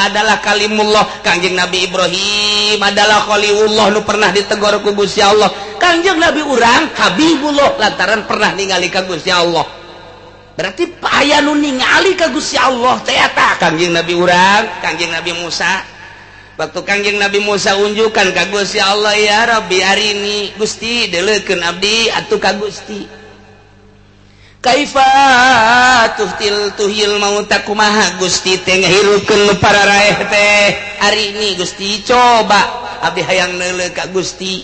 adalah kalimullah, Kangjeng Nabi Ibrahim adalah khalilullah nu pernah ditegor ku Gusti Allah, Kangjeng Nabi urang Habibullah lantaran pernah ningali ka Gusti Allah. Berarti aya nu ningali ka Gusti Allah teh eta Kangjeng Nabi urang, Kangjeng Nabi Musa. Waktu Kangjeng Nabi Musa unjukan ka Gusti Allah, ya Rabbi arini Gusti deuleukeun abdi atuh ka Gusti. Kaifa tuhtil tuhil mauta kumaha Gusti teh ngahirupkeun nu pararaeh teh arini Gusti coba abdi hayang neuleuh ka Gusti.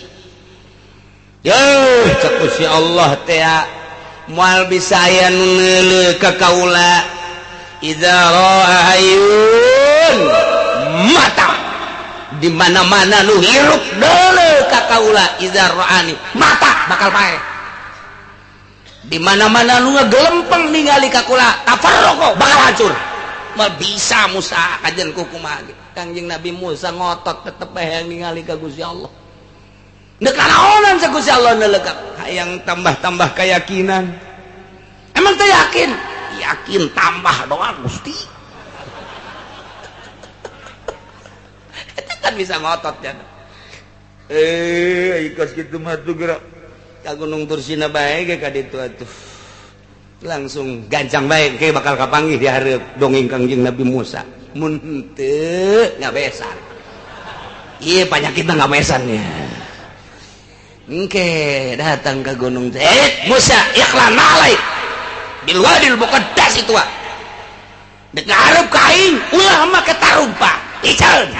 Yeuh cek Gusti Allah teh moal bisa aya nu neuleuh ka kaula idza ra'a hayyun mata di mana-mana nu hirup deuleuh ka kaula idza ra'ani mata bakal paeh. Di mana-mana nu ngagelempeng ningali ka kula tafarraqo bakal hancur. Moal bisa Musa kajen ku kumaha ge. Kangjeng Nabi Musa ngotot tetep bae ningali ka Gusti Allah. Deuk kanaonan sa Gusti Allah neuleuh ka hayang tambah-tambah keyakinan. Emang teh yakin? Yakin tambah doa Gusti. Kan bisa ngotot ya. Ikos kitu mah tuh gerak ka Gunung Tursina bae ge ka ditu atuh. Langsung gancang bae ke bakal kapanggih di hareup dongeng Kangjeng Nabi Musa. Mun henteu ngabesan. Ieu panyakitna ngabesan ya. Engke datang ke gunung teh, Musa ikhlan alaik bil wadil muqaddas itu wa. Dek ngarep ka aing ulah make tarumpa. Iceun.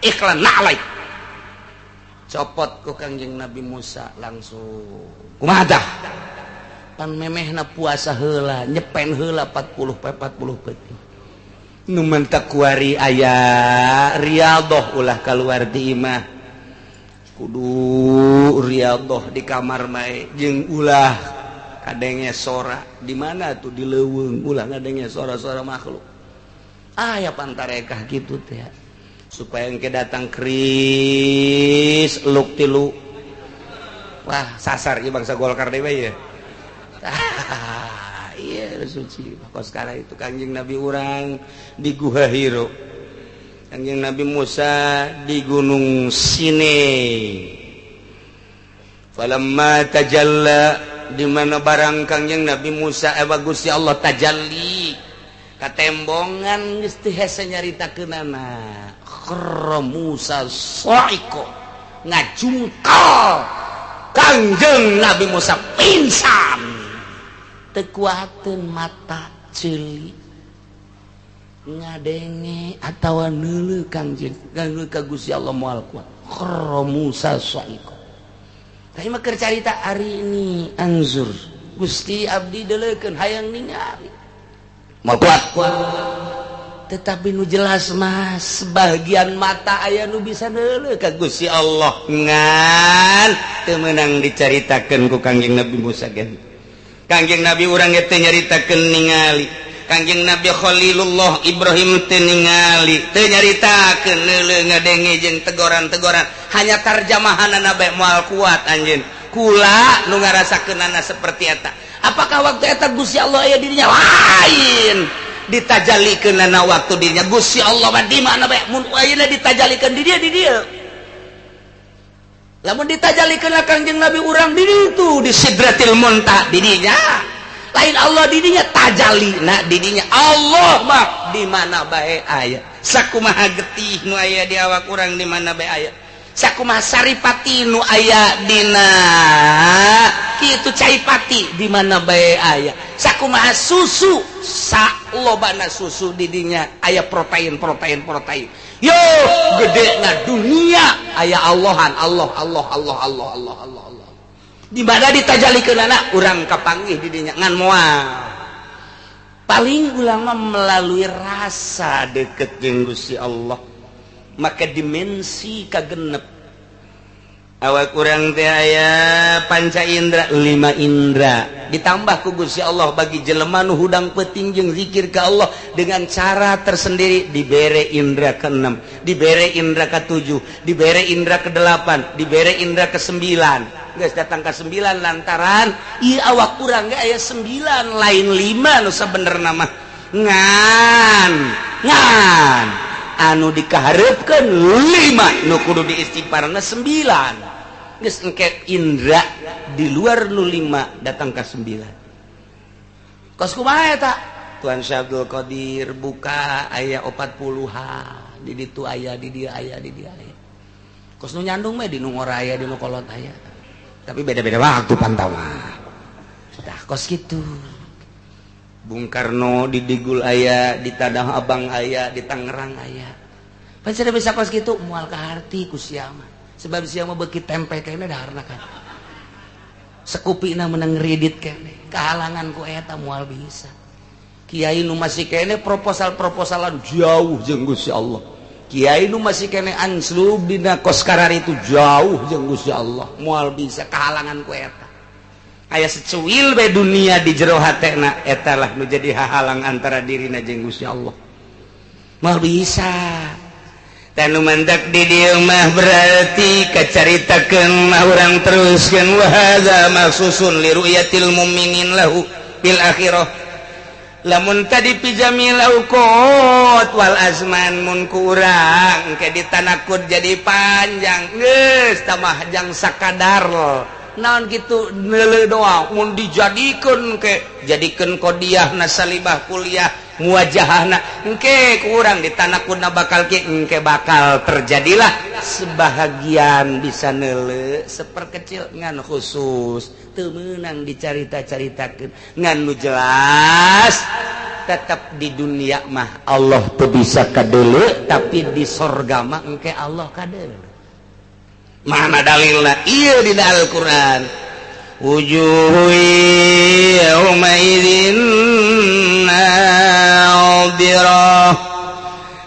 Ikhlan na'laik. Copot ku Kangjeng Nabi Musa langsung. Kumaha tah? Pan memehna puasa heula, nyepen heula 40 poe 40 peuting. Nu mentak kuari aya riyadhah ulah kaluar di imah. Kudu riyadhah di kamar bae jeung ulah kadenge sora. Di mana tuh di leuweung ulah ngadenge sora-sora makhluk. Aya pantarekah kitu teh. Supaya engke datang kris luk tilu wah sasar ieu bangsa Golkar deui ya. Iya suci kos kala itu Kangjeng Nabi urang di Guha Hiro, Kangjeng Nabi Musa di Gunung Sinai. Falamma tajalla di mana barang Kangjeng Nabi Musa Gusti Allah tajalli katembongan geus teu hese nyaritakeunana. Kharra Musa sa'iqa ngajungkal Kangjeng Nabi Musa pingsan teu kuateun mata. Ceuli ngadenge atawa neuleuh Kangjeng neuleuh ka Gusti Allah moal kuat. Kharra Musa sa'iqa. Tapi mah keur carita ari ini anzur Gusti abdi deuleukeun hayang ningali. Moal kuat. Tetapi nu jelas mah sebagian mata aya nu bisa neuleuh ka Gusti Allah ngan teu meunang dicaritakeun ku Kangjeng Nabi Musa ge. Kangjeng Nabi urang ge teu nyaritakeun ningali. Kangjeng Nabi Khalilullah Ibrahim teu ningali, teu nyaritakeun neuleuh ngadenge jeung tegoran-tegoran, hanya tarjamahanana bae moal kuat anjeun. Kula nu ngarasakeunana seperti eta. Apakah waktu eta Gusti Allah aya dirinya? Lain. Ditajalikeunana waktu dirinya Gusti Allah mah di mana bae mun ayeuna ditajalikeun di dieu di dieu. Lamun ditajalikeun Kangjeng Nabi urang di ditu di Sidratil Muntaha di dinya. Lain Allah di dinya tajalina di dinya Allah mah di mana bae aya. Sakumaha getih nu aya di awak urang di mana bae aya. Sakumaha saripati nu aya dina kitu caipati di mana bae aya. Sakumaha susu salobana susu di dinya aya protein protein protein. Yo gedena dunia aya Allahan Allah Allah Allah Allah Allah Allah Allah. Di mana ditajalikeunana urang kapanggih di dinya ngan moal. Paling ulama melalui rasa deket jeung Gusti Allah. Maka dimensi kagenep awak urang teh aya panca indra 5 indra ditambah ku Gusti Allah bagi jelema nu hudang peuting jeung zikir ka Allah dengan cara tersendiri dibere indra ke-6, dibere indra ke-7, dibere indra ke-8, dibere indra ke-9. Geus datang ka 9 lantaran ieu awak urang ge aya 9 lain 5 nu sabenerna mah. Ngan ngan anu dikaharepkeun 5 nu kudu diistighfarna 9. Geus engke indra di luar nu 5 datang ka 9. Kos kumaha eta? Tuan Syekh Abdul Qadir buka aya 40-an di ditu aya di dieu aya di dieu aya. Kos nu nyandung mah di nu ngora aya di nu kolot aya. Tapi beda-beda waktu pantauan. Tah kos kitu. Bung Karno di Digul aya, di Tanah Abang aya, di Tangerang aya. Pan sada bisa kos kitu moal kaharti ku sia mah. Sebab sia mah beuki tempe kene daharna kan. Sekupina menang ngredit kene. Kahalangan ku eta moal bisa. Kiai nu masih kene proposal-proposalan jauh jeung Gusti Allah. Kiai nu masih kene anslub dina kos karari itu jauh jeung Gusti Allah. Moal bisa kahalangan ku eta. Aya secuil bae dunia di jero hatena eta lah nu jadi hahalang antara dirina jeung Gusti Allah. Moal bisa. Tanu mantak di dieu mah berarti kacaritakeun mah urang teruskeun wa hadza maksusun li ru'yatil mu'minin lahu bil akhirah. Lamun tadi pijami lauqot wal azman mun ku urang engke ditanakut jadi panjang geus tamah jang sakadar. Naon gitu neuleuh doang mun dijadikeun ke jadikeun qodiah nasalibah kuliah muwajahahna engke kurang ditanakutna bakal ke engke bakal terjadilah sebahagian bisa neuleuh seperkecil ngan khusus teu meunang dicarita-caritakeun ngan nu jelas tetap di dunia mah Allah teu bisa kadeuleu tapi di sorga mah engke Allah kadeuleu. Mana dalilna? Ieu di Al-Qur'an. Wujuhu yauma idzin nadhirah.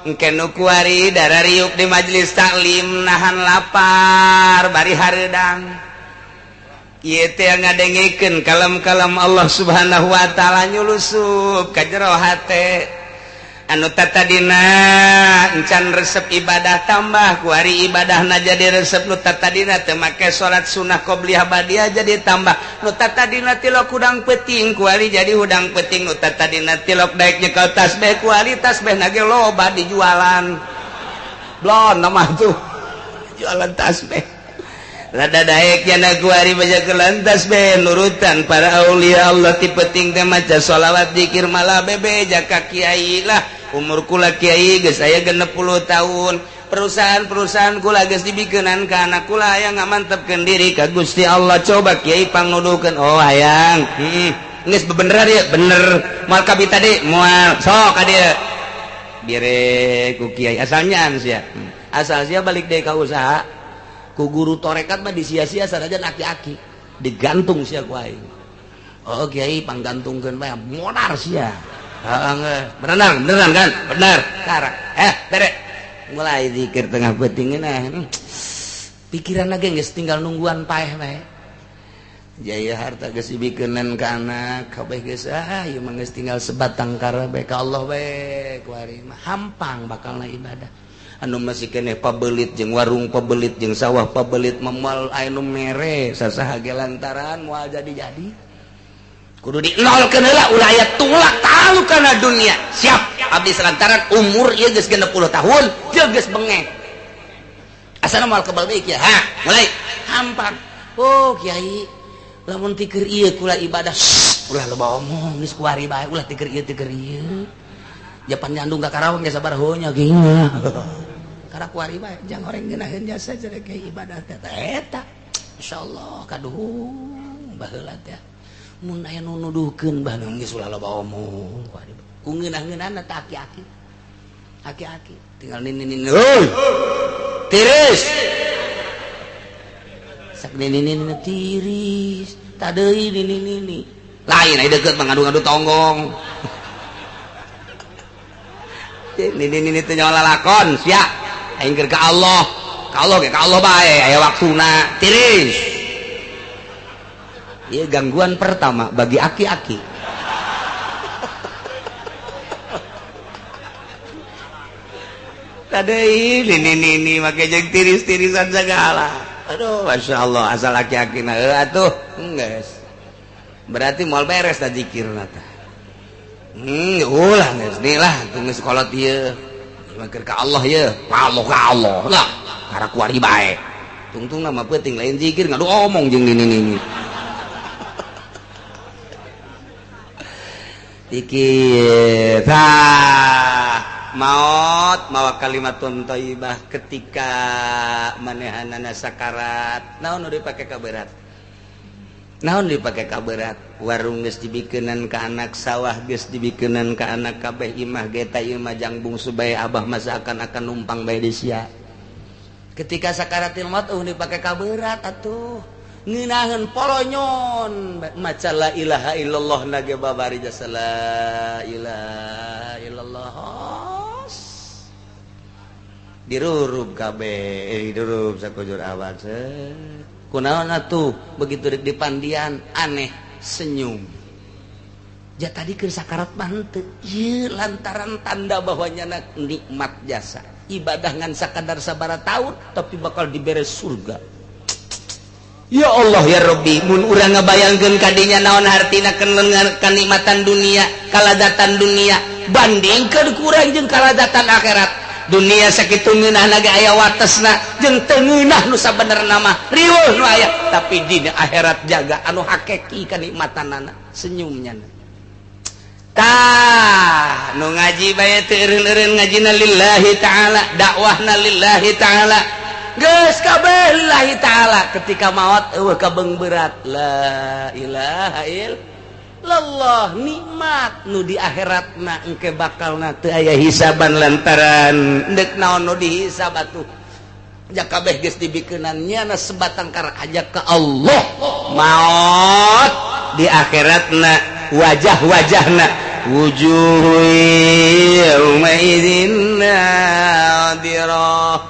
Engke nu kuari darariuk di majelis taklim nahan lapar bari hareudang. Ieu teh ngadengekeun kalam-kalam Allah Subhanahu wa taala nyulusup ka jero hate. Anu tatadina encan resep ibadah tambah ku hari ibadahna jadi resep, nu tatadina teu make salat sunah qobliyah badiah jadi tambah, nu tatadina tilok hudang peuting ku hari jadi hudang peuting, nu tatadina tilok daek nyekel tasbih ku hari tasbihna ge loba dijualan. Blon mah tuh jualan tasbih. Rada daek jana ku hari baca kelantas be nurutan para aulia Allah ti peuting teh maca sholawat zikir malah bebe jaka kiai lah umur kula kiai geus aya 60 tahun perusahaan-perusahaan kula geus dibikeunan ka anak kula hayang ngamantepkeun diri ka Gusti Allah coba kiai pangnuduhkeun oh hayang Geus bebeneran ieu, bener. Moal kabita deui, moal. Sok ka dieu. Bere ku kiai asalnya sia. Asal sia balik deui ka usaha. Ku guru torekat mah disia-sia sanajan aki-aki. Digantung sia ku aing. Oh kiai panggantungkeun bae modar sia. Heeh, berenang, beneran kan? Bener. Karak. Bere. Mulai zikir tengah peuting nah. Pikiran lagi geus tinggal nungguan paeh bae. Jaya harta geus dibikeunan ka anak, kabeh geus ah ieu mah geus tinggal sebatang kara bae ka Allah bae kuari mah hampang bakalna ibadah. Anu masih keneh pabelit jeung warung pabelit jeung sawah pabelit moal aya nu mere sasaha ge lantaran moal jadi-jadi. Kudu dinolkeun heula ulah aya tulak talu kana dunia. Siap abdi lantaran umur ieu geus 60 tahun, jeung geus bengek. Asana moal kebal deui kieu. Ha, mulai hampang. Oh kiai, lamun tikeur ieu kula ibadah, ulah loba omong geus kuari bae, ulah tikeur ieu tikeur ieu. Japan nyandung ka Karawang ge sabar heunya geuing. Karena kuari bae jang horeng ngeunaheun jasa jadi kiai ibadah teh eta. Insyaallah kaduhung baheula teh. Mun aya nu nuduhkeun bah geus ulah loba omong kuari. Ku ngeunah-ngeunahna teh aki-aki. Aki-aki tinggal nini-nini. Heuy. Tiris. Sak nini-nini tiris. Tadeuy nini-nini. Lain aya deukeut mah ngadu-ngadu tonggong. Nini-nini teh nyawa lalakon sia. Aing keur ka Allah. Ka Allah ge ka Allah bae aya waktuna. Tiris. Ieu gangguan pertama bagi aki-aki. Tadeuy nini-nini make jeung tiris-tirisan segala. Aduh, Masya Allah, asal aki-aki na atuh, geus. Berarti moal beres ta zikirna tah. Ulah geus deui lah, geus kolot ieu. Mah keur ka Allah ieu, Allah ka Allah lah, karek kuari bae. Tungtungna mah peuting lain zikir ngadu omong jeung nini-nini. Zikir tah maot mawa kalimatun thayyibah ketika manehanana sakarat naon nu dipake kaberat, naon dipake kaberat, warung geus dibikeunan ka anak, sawah geus dibikeunan ka anak, kabeh imah ge ta ieu mah jang bungsu bae abah masa akan numpang bae di sia. Ketika sakaratil maut eueuh dipake kaberat atuh ngeunaheun polonyon maca la ilaha illallah nage babari jasa la ilaha illallah dirurub kabeh, dirurub sakujur awak. Kunaon atuh begitu rek dipandian aneh senyum. Ja tadi keur sakarat mah henteu. Ieu lantaran tanda bahwa nyana nikmat jasa. Ibadah ngan sakadar sabaraha taun tapi bakal dibere surga. Ya Allah ya Rabbi, mun urang ngabayangkeun kadinya naon hartina kenikmatan dunia, kaladatan dunia, bandingkeun kurang jeung kaladatan akhirat. Dunia sakitu ngeunahna ge aya watesna jeung teu ngeunah nu sabenerna mah riweuh nu aya, tapi dina akhirat jaga anu hakiki kanikmatanana senyumnya. Tah nu ngaji bae teu eureun-eureun ngajina lillahi ta'ala, dakwahna lillahi ta'ala, geus kabeh lillahi ta'ala. Ketika maot eueuh kabeung berat la ilaha illallah, nikmat nu di akhiratna engke bakalna teu aya hisaban lantaran deuk naon nu dihisab atuh. Ja kabeh geus dibikeunan nyana sebatang kara aja ke Allah. Maot di akhiratna wajah-wajahna wujuhu yauma idzin nadirah,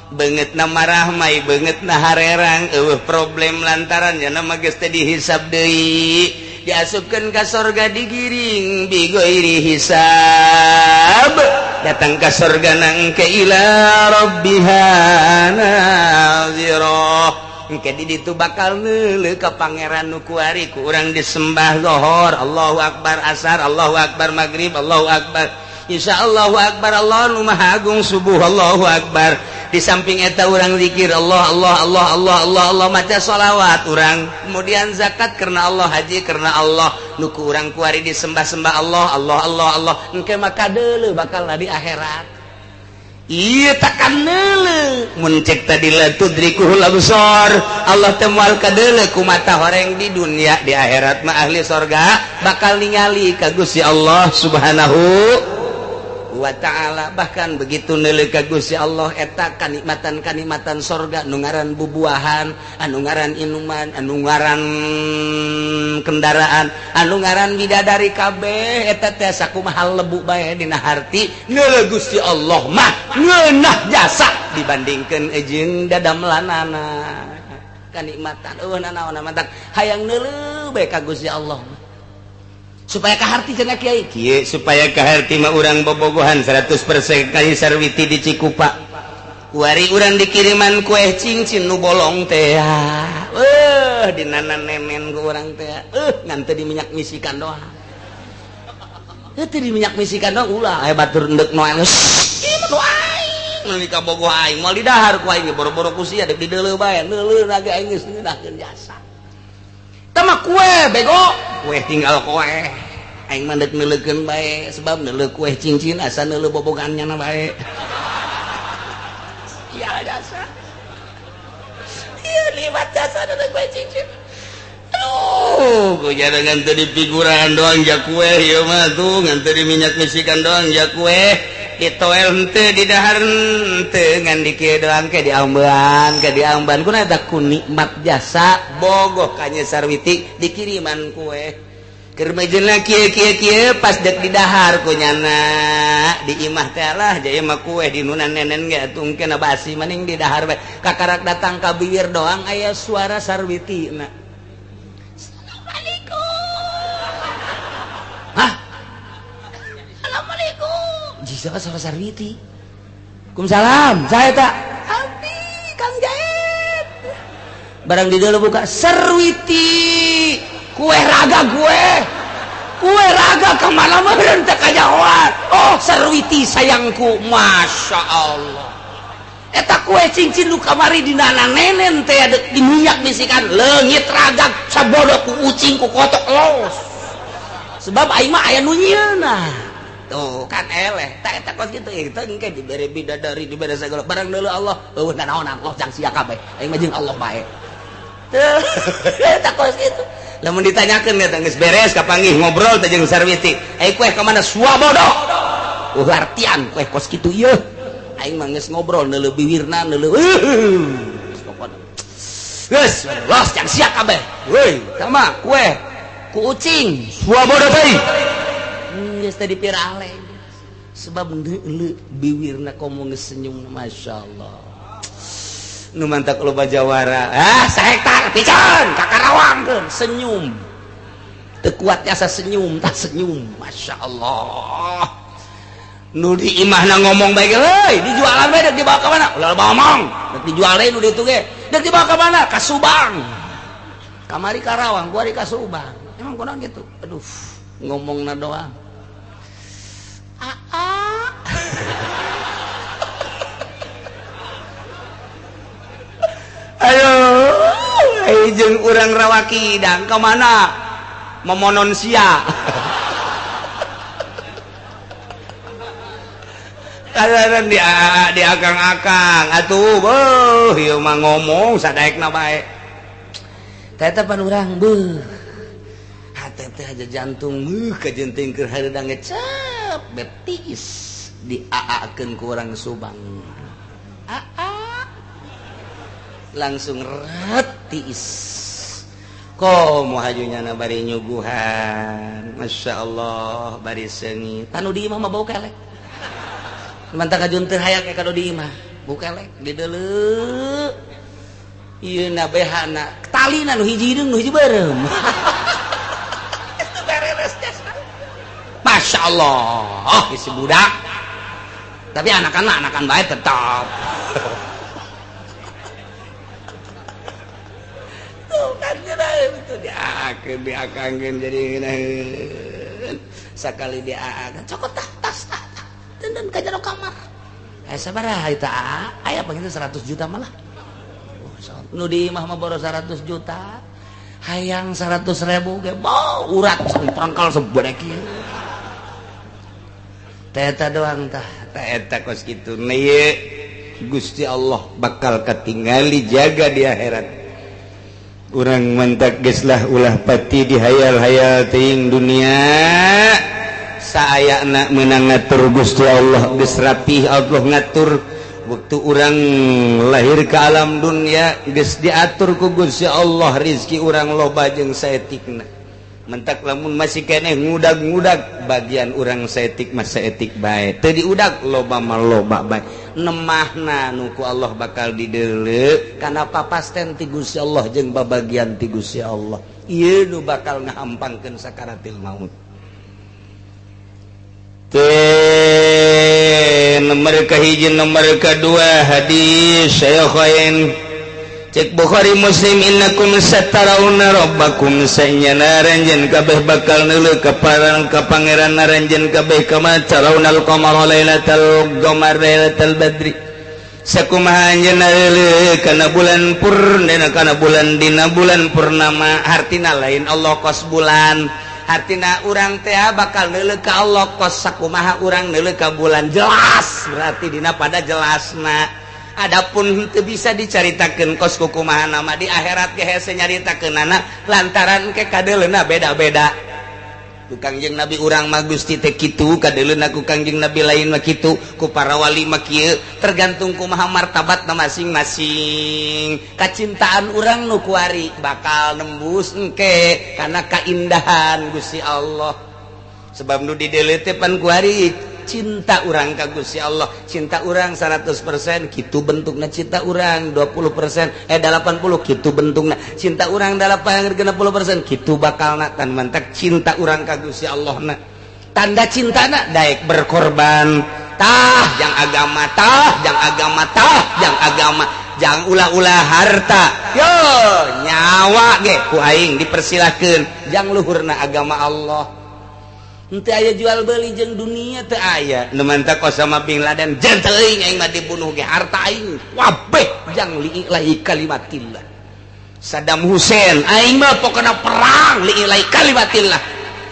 beungeutna marahmai, beungeutna harerang, eueuh problem lantaran nyana mah geus teu dihisab deui. Diasupkeun ka sorga digiring bighairi hisab, datang ka sorga nang ke ila rabbiha nazirah. Engke di ditu bakal neuleuh ka pangeran nu kuari ku urang disembah zuhur Allahu akbar, asar Allahu akbar, maghrib Allahu akbar, insya Allahu akbar, Allah nu maha agung, subuh Allahu akbar. Di samping eta urang zikir Allah Allah Allah Allah Allah Allah, maca sholawat urang, kemudian zakat karena Allah, haji karena Allah, nu ku urang kuari disembah-sembah Allah Allah Allah Allah. Engke maka deuleuh bakal di akhirat. Iya takkan neuleuh mun cek tadi la tudrikuhul absar Allah teh moal kadeuleuh ku mata horeng di dunia di akhirat mah ahli sorga bakal ningali ka Gusti Allah Subhanahu wa ta'ala. Bahkan begitu neuleuh ka Gusti Allah eta kanikmatan-kanikmatan sorga nu ngaran bubuahan, anu ngaran inuman, anu ngaran kendaraan, anu ngaran bidadari kabeh eta teh sakumaha lebu bae dina harti neuleuh Gusti Allah mah ngeunah jasa dibandingkeun jeung dadamlanana kanikmatan eueuh nanaon mantak hayang neuleuh bae ka Gusti Allah supaya kaharti cenah kiai kieu supaya kaharti mah urang bobogohan 100% ka Sarwiti di Cikupa kuari urang dikiriman kue cincin nu bolong teh dinana nenen ku urang teh ngan teu diminyak misikan doang teu diminyak misikan doang ulah aya batur endek noel ieu mah nu aing nu kabogoh aing moal didahar ku aing boro-boro ku sia deuk dideuleuh bae neuleuh ge aing geus ngeunahkeun jasa teh mah kue bego kue tinggal kue aing mah deuk neuleukeun bae sebab neuleuh kue cincin asa neuleuh bobogannya na bae iya jasa iya liwat jasa neuleuh kue cincin aduh ku jangan teu dipiguran doang ja kue ieu mah tuh ngan teu diminyak misikan doang ja kue ditoel henteu didahar henteu ngan di kieu doang ke diambean kuna eta ku nikmat jasa bogoh ka Nyi Sarwiti dikiriman kue keur mejeuna kieu kieu kieu pas dek didahar ku nyana di imah teh lah jaya mah kue di nunan nenen ge atuh engke basi maning didahar bae kakarak datang ka bibir doang aya suara Sarwiti na assalamualaikum hah assalamualaikum jisa sama Sarwiti kumsalam saya tak abdi Kang Jaid barang di dalam buka Sarwiti kue raga gue kue raga kemana meureun teh kajahoan oh Sarwiti sayangku Masya Allah eta kue cincin nu kamari dina nenen teh di minyak misikan leungit raga sabodo ku ucing ku kotok los sebab aing mah aya nu nyieunna tuh kan eleh tak eta kos kitu eta engke dibere bidadari dibere sagala barang deuleu Allah eueuh nanaonan Allah jang sia kabeh aing mah jeung Allah bae teu eta kos kitu lamun ditanyakeun eta geus beres kapanggih ngobrol teh jeung Sarwiti ai kue ka mana suabodo eueuh artian kue kos kitu ieu aing mah geus ngobrol neuleuh biwirna neuleuh pokona geus los jang sia kabeh weuy sama kue ku ucing suabodo teh geus teh dipirale sebab neuleuh biwirna komo geus senyum masyaallah nu mantak loba jawara ah sahektar piceun ka Karawangkeun senyum teu kuat jasa senyum tah senyum masyaallah nu di imahna ngomong bae ge heuy dijualan bae deuk dibawa ka mana ulah ngomong deuk dijual deui nu ditu ge deuk dibawa ka mana ka Subang kamari Karawang kuari ka Subang emang kunaon kitu aduh ngomongna doang aa ayo jeung urang rawaki dang ka mana memonon sia kalaran di akang-akang atuh beuh ieu mah ngomong sadaekna bae teh teh pan urang beuh hate teh aja jantung beuh kajenting keur hareudang ngecep betis diaakeun ku urang Subang aa langsung retis komo hajunya na bari nyuguhan Masya Allah bari seungit tanu di imah mah bau kelek mantap kajun teu hayang ka di imah bau kelek dideuleu ieu na behana talina nu hiji hideung nu hiji beureum itu bereres jasa Masya Allah isi budak tapi anakan bae tetap itu diakangkeun jadi sakali diaakeun cokot tah tas tah dan ka jero kamar aya sabaraha eta aya panginten 100 juta malah nu di imah mah boros 100 juta hayang 100 ribu ge bau urat prangkal sebede kieu Teh eta doang tah, tah eta kos kitu. Nah ieu Gusti Allah bakal katingali jaga di akhirat. Urang mentak geus lah ulah pati dihayal-hayal teuing dunia. Saayana meunang ngatur Gusti Allah geus rapih Allah ngatur. Waktu urang lahir ke alam dunia geus diatur ku Gusti Allah rizki urang loba jeung saetikna. Mentak lamun masih keneh ngudag-ngudag bagian urang saetik mah saetik bae, teu diudag loba mah loba bae. Nemahna nu ku Allah bakal dideuleu kana papasten ti Gusti Allah jeung babagian ti Gusti Allah. Ieu nu bakal ngahampangkeun sakaratil maut. Teh nomor kahiji, nomor kadua hadis Syaikhain. Cek Bukhari Muslim, innakum satarawna rabbakum, sanyana aranjeun kabeh bakal neuleuh ka pangeran aranjeun kabeh kama tarawnal qamara lailatal qamar lailatal badri. Sakumaha anjeun neuleuh kana bulan purnama, kana bulan dina bulan purnama, hartina lain Allah kos bulan, hartina urang teh bakal neuleuh ka Allah kos sakumaha urang neuleuh ka bulan. Jelas berarti dina pada jelasna. Adapun teu bisa dicaritakeun kos kukumaha nama di akhirat ge hese nyaritakeunana lantaran ke kadeuleuna beda-beda. Ku Kangjeng Nabi urang mah Gusti teh kitu, kadeuleuna ku Kangjeng Nabi lain mah kitu, ku para wali mah kieu, tergantung kumaha martabatna masing-masing. Kacintaan urang nu kuari bakal nembus engke kana kaindahan Gusti Allah. Sebab nu dideuleu teh pan kuari cinta urang ka Gusti Allah, cinta urang 100% kitu bentukna, cinta urang 20% 80 kitu bentukna, cinta urang 80% kitu bakalna. Tan mantak cinta urang ka Gusti Allah na. Tanda cintana daek berkorban tah jang agama, tah jang agama, tah jang agama, jang ulah-ulah harta yo nyawa ge ku aing dipersilakeun jang luhurna agama Allah. Henteu aya jual beli jeung dunia teu aya. Nu mantak Osama bin Laden jeung teuing aing mah dibunuh ge harta aing wabeh jang li'ilahi kalimatillah. Saddam Hussein aing mah pokona perang li'ilahi kalimatillah.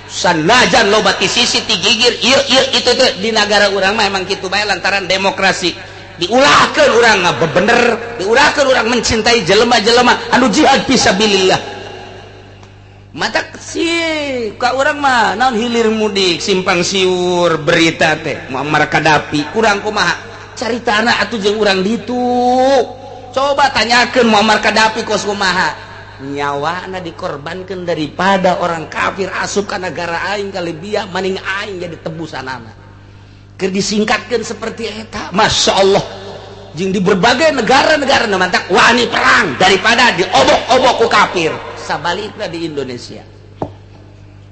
Sanajan loba ti sisi ti gigir ieu ieu itu teh di nagara urang mah emang kitu bae lantaran demokrasi. Diulahkeun urang ngabebener, diulahkeun urang mencintai jelema-jelema anu jihad fisabilillah. Mata sih ka urang mah naon hilir mudik simpang siur berita teh Muammar Gaddafi kurang kumaha caritana atuh jeung urang ditu. Coba tanyakeun Muammar Gaddafi kos kumaha nyawana dikorbankeun daripada orang kafir asup ka nagara aing ka Libya maning aing jadi tebusanana. Keur disingkatkeun seperti eta, Masya Allah. Jeung di berbagai negara-negara nu mantak wani perang daripada diobok-obok ku kafir. Sabalikna di Indonesia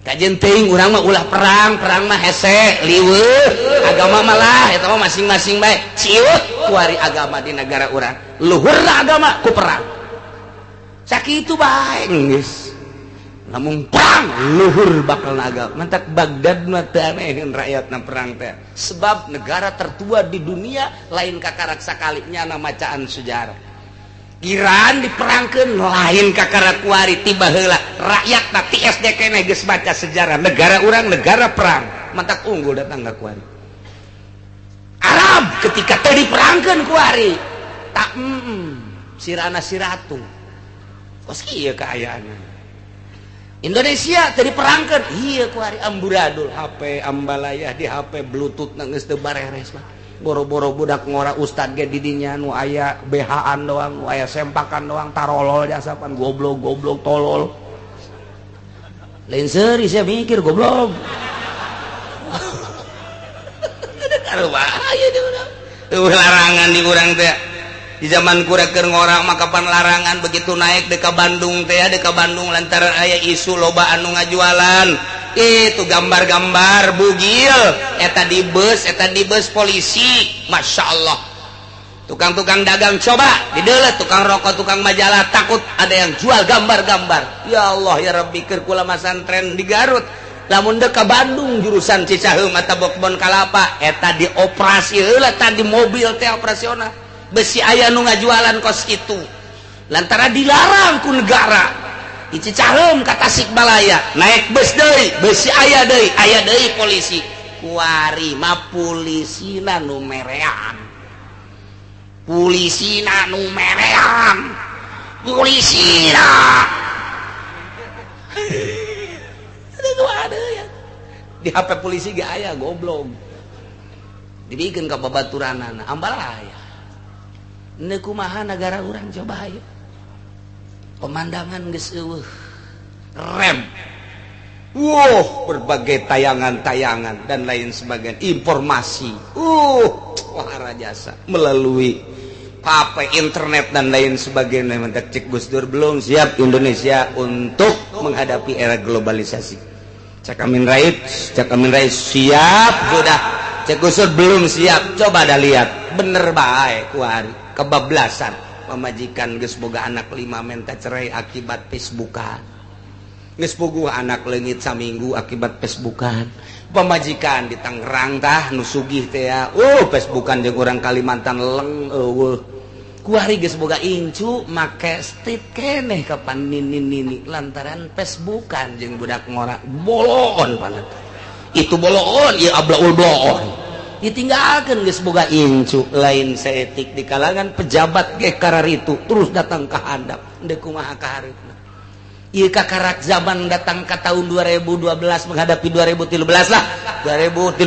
kajen teuing urang mah ulah perang, perang mah hese liweuh, agama malah eta mah masing-masing bae ciut kuari agama di negara urang, luhurna agama ku perang. Sakitu bae geus lamun perang luhur bakal agama. Mantak Baghdad mah teu aneheun rakyatna perang teh, sebab negara tertua di dunia lain kakarak sakali nyana macaan sejarah. Iran diperangkeun lain kakara kuari tiba heula rakyat na ti SD keneh geus baca sejarah negara urang negara perang, mantak unggul datang ka kuari. Arab ketika teu diperangkeun kuari tak sirana siratu kos kieu kaayaanna. Indonesia teu diperangkeun ieu kuari amburadul, HP ambalayah di HP bluetooth na geus teu bareres mah. Boro-boro budak ngora ustad ge didinya nu aya BH-an doang, nu aya sempakan doang, tarolol jasa pan goblok-goblok tolol. Lain seuri sia mikir goblok. Bahaya di urang. Larangan di urang teh. Di zaman kura keur ngora mah kapan larangan begitu naik deka Bandung teh, deka Bandung lantaran aya isu loba anu ngajualan. Itu gambar-gambar bugil eta di bus polisi, Masya Allah. Tukang-tukang dagang coba dideuleuh, tukang rokok, tukang majalah takut ada yang jual gambar-gambar. Ya Allah ya Rabbi, keur kula masantren di Garut lamun deuk ka Bandung jurusan Cicaheum atawa Kebon Kalapa eta dioperasi heula tadi mobil teh operasional besi aya nu ngajualan kos kitu lantaran dilarang ku negara. Di Cicaheum ka Tasikmalaya naik bus deui, besi aya deui polisi. Kuari mah pulisina nu merean, pulisina nu merean, pulisina. Itu ada ya di HP polisi gak aya goblok. Dibikin ka babaturanana ambal aya. Ini kumaha negara urang coba ayo. Pemandangan geus eueuh. Rem. Wow, berbagai tayangan-tayangan dan lain sebagainya, informasi. Wah jasa melalui HP, internet dan lain sebagainya. Mentak cek Gus Dur belum siap Indonesia untuk menghadapi era globalisasi. Cak Amin Rais, Cak Amin Rais siap sudah. Cek Gus Dur belum siap. Coba dah lihat, bener bae kuari kebablasan. Pamajikan geus boga anak 5 menta cerai akibat Facebookan. Geus puguh anak leungit saminggu akibat Facebookan. Pamajikan di Tangerang tah nu sugih teh ya. Facebookan jeung urang Kalimantan leng eueuh. Kuari geus boga incu make street keneh kapan nini-nini lantaran Facebookan jeung budak ngora boloon panet. Itu boloon ieu ablaul bloon. Ditinggalkeun geus boga incu lain saetik di kalangan pejabat ge kararitu terus datang ka handap deuk kumaha ka hareupna. Ieu kakarak zaman datang ke tahun 2012 menghadapi 2013 lah. 2013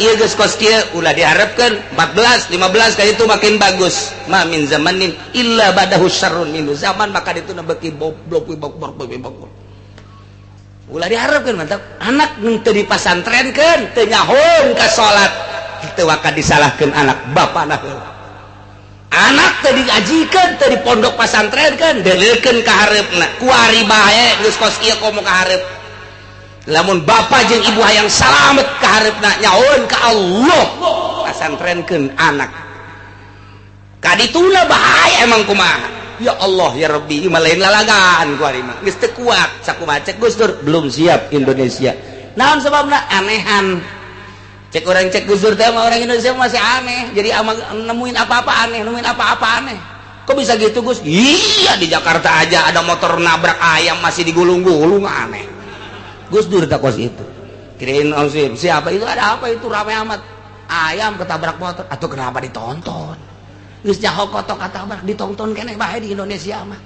ieu geus kos kieu ulah diharapkeun 14 15 ka itu makin bagus. Ma min zamanin illa badahu syarrun minhu. Zaman maka dituna beuki goblok goblok goblok. Ulah diharapkeun mantap. Anak teu dipasantrenkeun, teu nyahoeun ka salat, teu waka disalahkeun anak bapana heula. Anak teu diajikeun, teu di pondok pasantrenkeun, deuleukeun ka hareupna. Kuari bae geus kos ieu komo ka hareup. Lamun bapa jeung ibu hayang salamet ka hareupna, nyahoeun ka Allah, pasantrenkeun anak. Kadituna bahaya emang kumaha. Ya Allah ya Rabbi, ieu mah lain lalagaan kuari mah. Geus teu kuat sakumaha cek Gus Dur, belum siap Indonesia. Naon sababna? Anehan. Cek orang cek Gus Dur teh mah orang Indonesia masih aneh. Jadi nemuin apa-apa aneh, nemuin apa-apa aneh. Kok bisa gitu Gus? Iya, di Jakarta aja ada motor nabrak ayam masih digulung-gulung aneh. Gus Dur tak kos itu. Kirain oh, siapa itu ada apa itu rame amat. Ayam ketabrak motor atau kenapa ditonton? Geus nyaho kotok ketabrak ditonton keneh bae di Indonesia mah.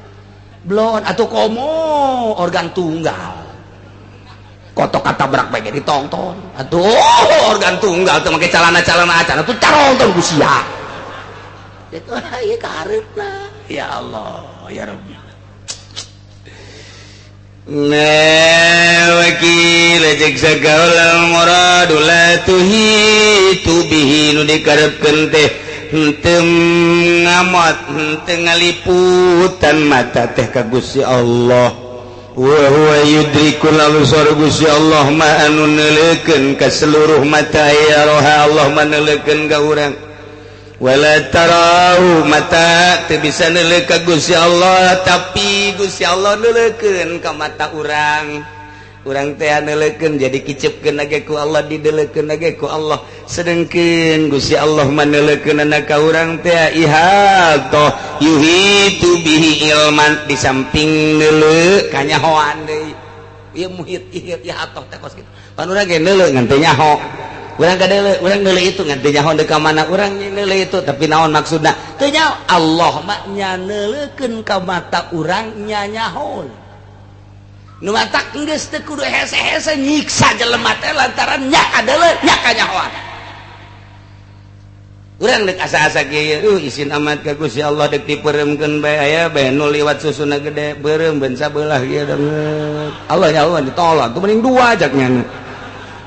Blon atau komo organ tunggal. Kotok ketabrak bae ditonton. Atuh organ tunggal teu make calana-calana acan atuh caronton ku sia. Itu ieu kahareupna. Ya Allah, ya Rabbi. Wakil cek sagaul muradu la tuhitu bihi nu dikarepkeun teh henteu ngamot henteu ngaliputan mata teh ka Gusti Allah. Wa huwa yudrikul absar Gusti Allah ma anu neuleukeun ka seluruh mata ya roha Allah maneulekeun ka urang. Wala tarau mata teu bisa neuleuh ka Gusti Allah tapi Gusti Allah neuleukeun ka mata urang. Urang teh neuleukeun jadi kicepkeun ge ku Allah dideulekeun ge ku Allah. Sedengkeun Gusti Allah maneuleukeunnana ka urang teh ihatoh yuhitu bihi ilman di samping neuleuh kanyahoan deui. Ieu muhit ihit ihatoh teh kos kitu. Pan urang ge neuleuh ngan teu nyaho. Urang ka deuleuh, urang neuleuh itu ngan teu nyaho deuk ka mana urang neuleuh itu tapi naon maksudna? Teu nyaho. Allah mah nya neuleukeun ka mata urang nya nyaho. Nu matak geus teu kudu hese-hese nyiksa jelema teh lantaran nya kadeuleuh nya kanyahoan. Urang deuk asa-asa kieu, isin amat ka Gusti Allah deuk dipeuremkeun bae aya bae nu liwat susuna gede beureum ben sabelah kieu deungeut. Allah nyahoan ditolak, tuh mending dua jak nya.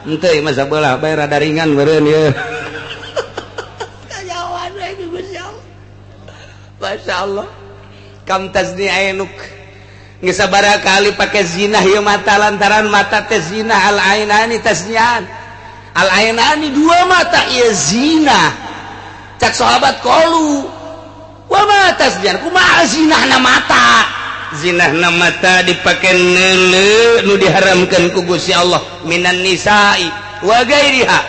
Henteu mah sabelah bae rada ringan beureun ieu. Kanyahoan we ku Gusti Allah. Masyaallah. Kam tazni ainuk. Geus sabaraha kali pake zina ieu mata lantaran mata teh zina al ainani tasnian. Al ainani dua mata ieu zina. Cak sahabat qalu wa ma tasnian kumaha zinahna mata? Zinahna mata dipake neuleuh nu diharamkeun ku Gusti Allah minan nisa'i wa gairiha.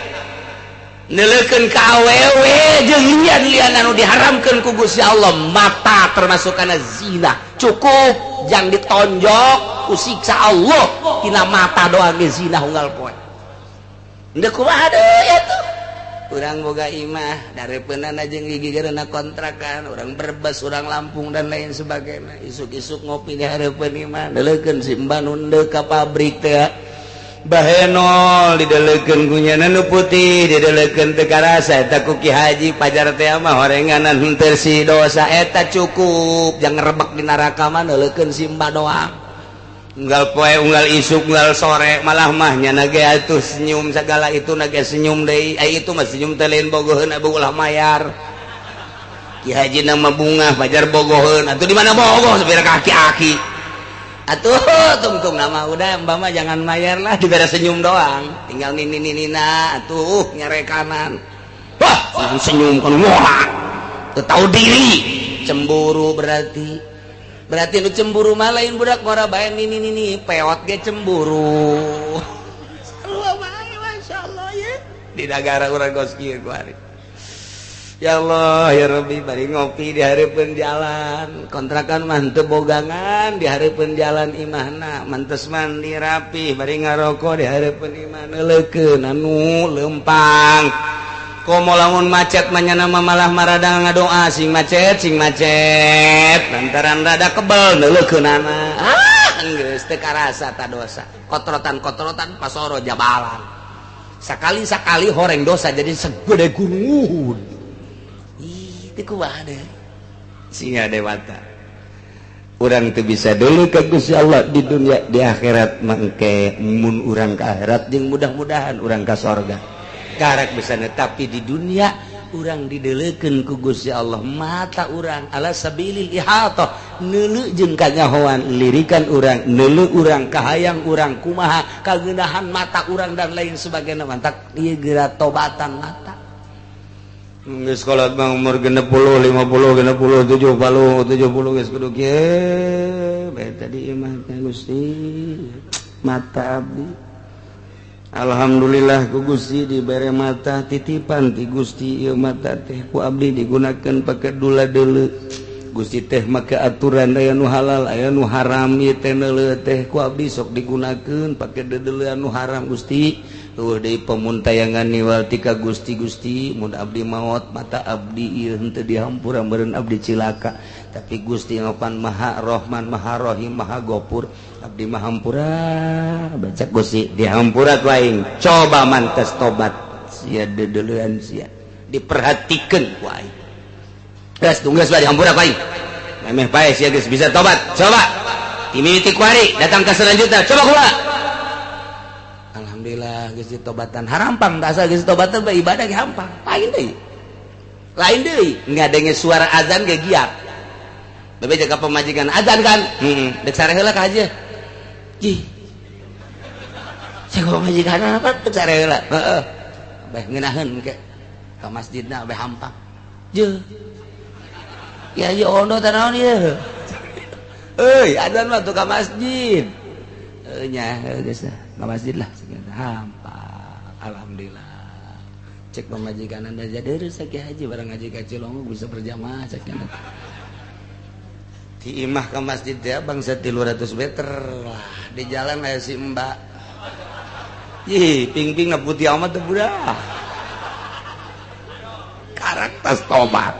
Neuleukeun ka awewe jeung lian-lian anu diharamkeun ku Gusti Allah mata termasuk kana zina. Cukup jang ditonjok ku siksa Allah tina mata doang ge zina unggal poe. Ndek kumaha deui atuh? Urang boga imah darepeunana jeung gigigeurna kontrakan, urang Brebes, urang Lampung dan lain sebagainya. Isuk-isuk ngopi di hareupeun imah, deleukeun si Mbah nu deuk ka pabrik teh. Bahenol didelekeun ku nyana nu putih didelekeun teu karasa eta ku Ki Haji pajar teh mah horenganan henteu si dosa eta cukup jangan rebek di neraka mah neuleukeun si Mbah doang. Unggal poe unggal isuk unggal sore malah mah nyana ge atuh senyum segala itu na ge senyum deui ai itu mah senyum teh lain bogoheun ulah mayar. Ki Haji nama bungah pajar bogoheun atuh di mana bogoh sapira kaki-aki. Atuh tungtung nama udah mbak mah jangan mayar lah dibere senyum doang tinggal nini nina atuh nyarekanan wah senyum kan wah tahu diri cemburu berarti berarti nu cemburu mah lain budak ngora bae nini nini peot ge cemburu sarua bae masyaallah ya di nagara urang geus kieu kuari. Ya Allah ya Rabbi bari ngopi di hareupeun jalan kontrakan mah teu bogangan di hareupeun jalan imahna mantes mandi rapi bari ngaroko di hareupeun imah neuleukeun anu leumpang komo lamun macet mah nyana mah malah marada ngadoa sing macet lantaran rada kebel neuleukeunana ah geus teu karasa ta dosa kotrotan-kotrotan pasoro jabalan sakali-sakali horeng dosa jadi segede gunung. Singa dewata urang teu bisa dulu ke Gusti Allah di dunia di akhirat mangke mun urang ke akhirat jeung mudah-mudahan urang ka sorga karak bisa tapi di dunia urang dideleukeun ku Gusti Allah mata urang ala sabilil ihatah neuleu jeung kanyahoan lirikan urang neuleu urang kahayang urang kumaha kageunahan mata urang dan lain sebagainya mantak ieu geura tobatan mata. Geus kolot mah umur 60, 50, 60, 70, 70 geus kudu kieu bae tadi imah teh Gusti mata abdi. Alhamdulillah ku Gusti dibere mata titipan ti Gusti ieu mata teh ku abdi digunakeun pake dula deuleu. Gusti teh make aturan aya nu halal aya nu haram ieu teh neuleuh teh ku abdi sok digunakeun pake deudeuleun nu haram Gusti. Tuh deui pemuntayangan niwal tika Gusti-Gusti mun abdi maot mata abdi ieu henteu dihampura meureun abdi cilaka tapi Gusti ngopan Maha Rahman Maha Rahim Maha Gopur abdi mah hampura baca Gusti dihampura ku aing coba mantes tobat sia deudeuleun sia diperhatikeun ku aing geus tunggu geus dihampura ku aing memeh pae sia geus bisa tobat coba timiti ku ari datang ke selanjutnya coba kumaha. Alhamdulillah geus ditobatan harampang tak asa geus ditobatan bae ibadah ge hampang lain deui lain deui ngadenge suara azan ge giat bebe jaga pamajikan azan kan heeh dek sare heula ka haji jih cek pamajikan apa dek sare heula heeh bae ngeunaheun ke ka masjidna bae hampang jeuh ya ieu ondo teh naon ieu euy azan mah tuh ka masjid heuh nya geus ka masjid lah hampa alhamdulillah cek pamajikan anda jadi rezeki haji barang ngaji ka Cilongo bisa berjamaah cek di imah ke masjid ya bangsa 300 meter lah di jalan aya si mbak ih ping-ping na putih amat teh budak karakter tobat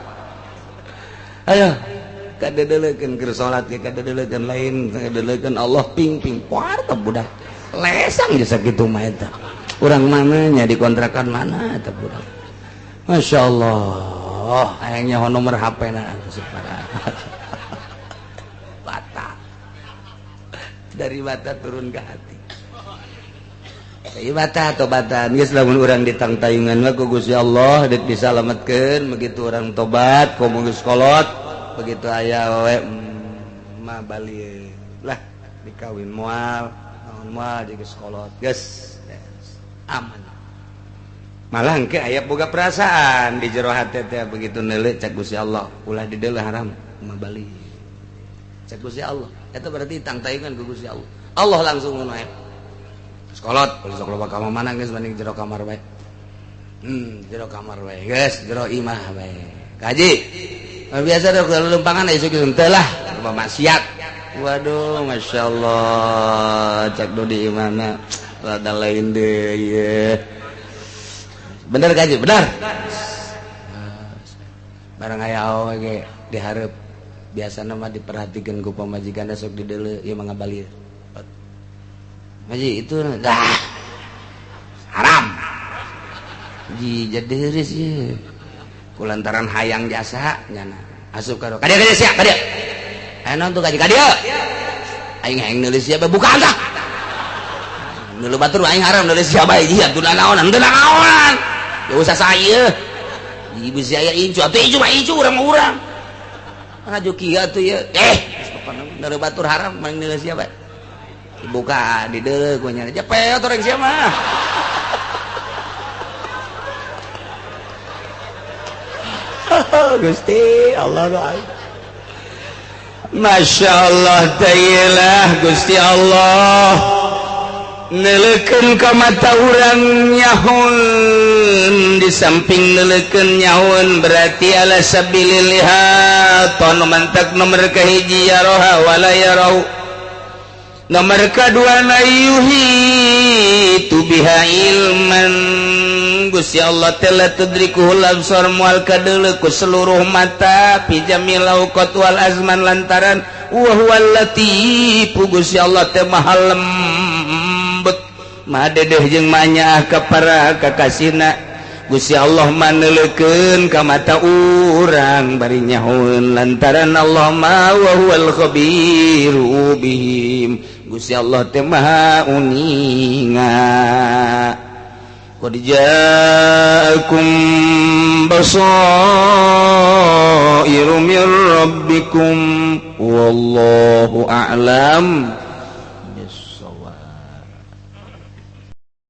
ayo kadedelekeun keur salat ge kadedelekeun lain kadedelekeun Allah ping-ping poar teh budak lesang jasa kitu mah eta urang mana nya dikontrakan mana eta budak masyaallah hayang nyaho nomor HP na bata dari bata turun ke hati ieu bata tobatan geus lamun urang ditangtayungan mah ku Gusti Allah deuk disalametkeun begitu urang tobat komo geus kolot begitu aya we mah balik lah dikawin moal moal jeung sekolot geus aman malah engke aya boga perasaan di jero hate teh begitu neuleuh cek Gusti Allah ulah dideuleuh haram mah balik cek Gusti Allah eta berarti tangtayungan ku Gusti Allah Allah langsung ngono aya sekolot sok loba ka mana geus mending jero kamar bae jero kamar bae geus jero imah bae kaji biasa deh kalau lempangan isuk teu lah maksiat. Waduh, masya Allah, cek do di mana rada lain deh, ye. Bener gaji, bener. Barang aya awewe ge dihareup biasana mah diperhatikeun ku pamajikan sok dideuleu ieu mah ngabalir. Maji itu dah haram. Ji jadi heureus ieu. Kulantaran hayang jasa nyana. Asup ka ka dieu sia ka dieu. Aya naon tuh gaji ka dieu? Aing hayang neulis sia buka tah. Neuleuh batur aing haram neulis sia bae ieu atuh naonan teu naonan. Ya usah saya. Ibu sia incu atuh incu mah incu urang mah urang. Ngaju kieu atuh ieu. Neuleuh batur haram maning neulis sia bae. Dibuka dideuleuh ku nya cepet urang sia mah. Gusti Allah doa. Masya Allah ta'ala Gusti Allah neleken ka mata urang nyahun di samping neleken nyahun berarti ala sabilil lihat mantak nomor kahiji yaroha wala yarau nomor kadua la yuhitu biha ilman Gusti Allah telah tudrikuhul absar mual kadeuleu ku seluruh mata fi jamil awqat wal azman lantaran wa huwal latif Gusti Allah teh maha lembut maha dedeh jeung manyaah ka para kakasihna Gusti Allah maneleukeun ka mata urang bari nyahoeun lantaran Allah ma wa huwal khabiru bihim Gusti Allah teh maha uninga. Qad ja'akum basairu min rabbikum wallahu a'lam.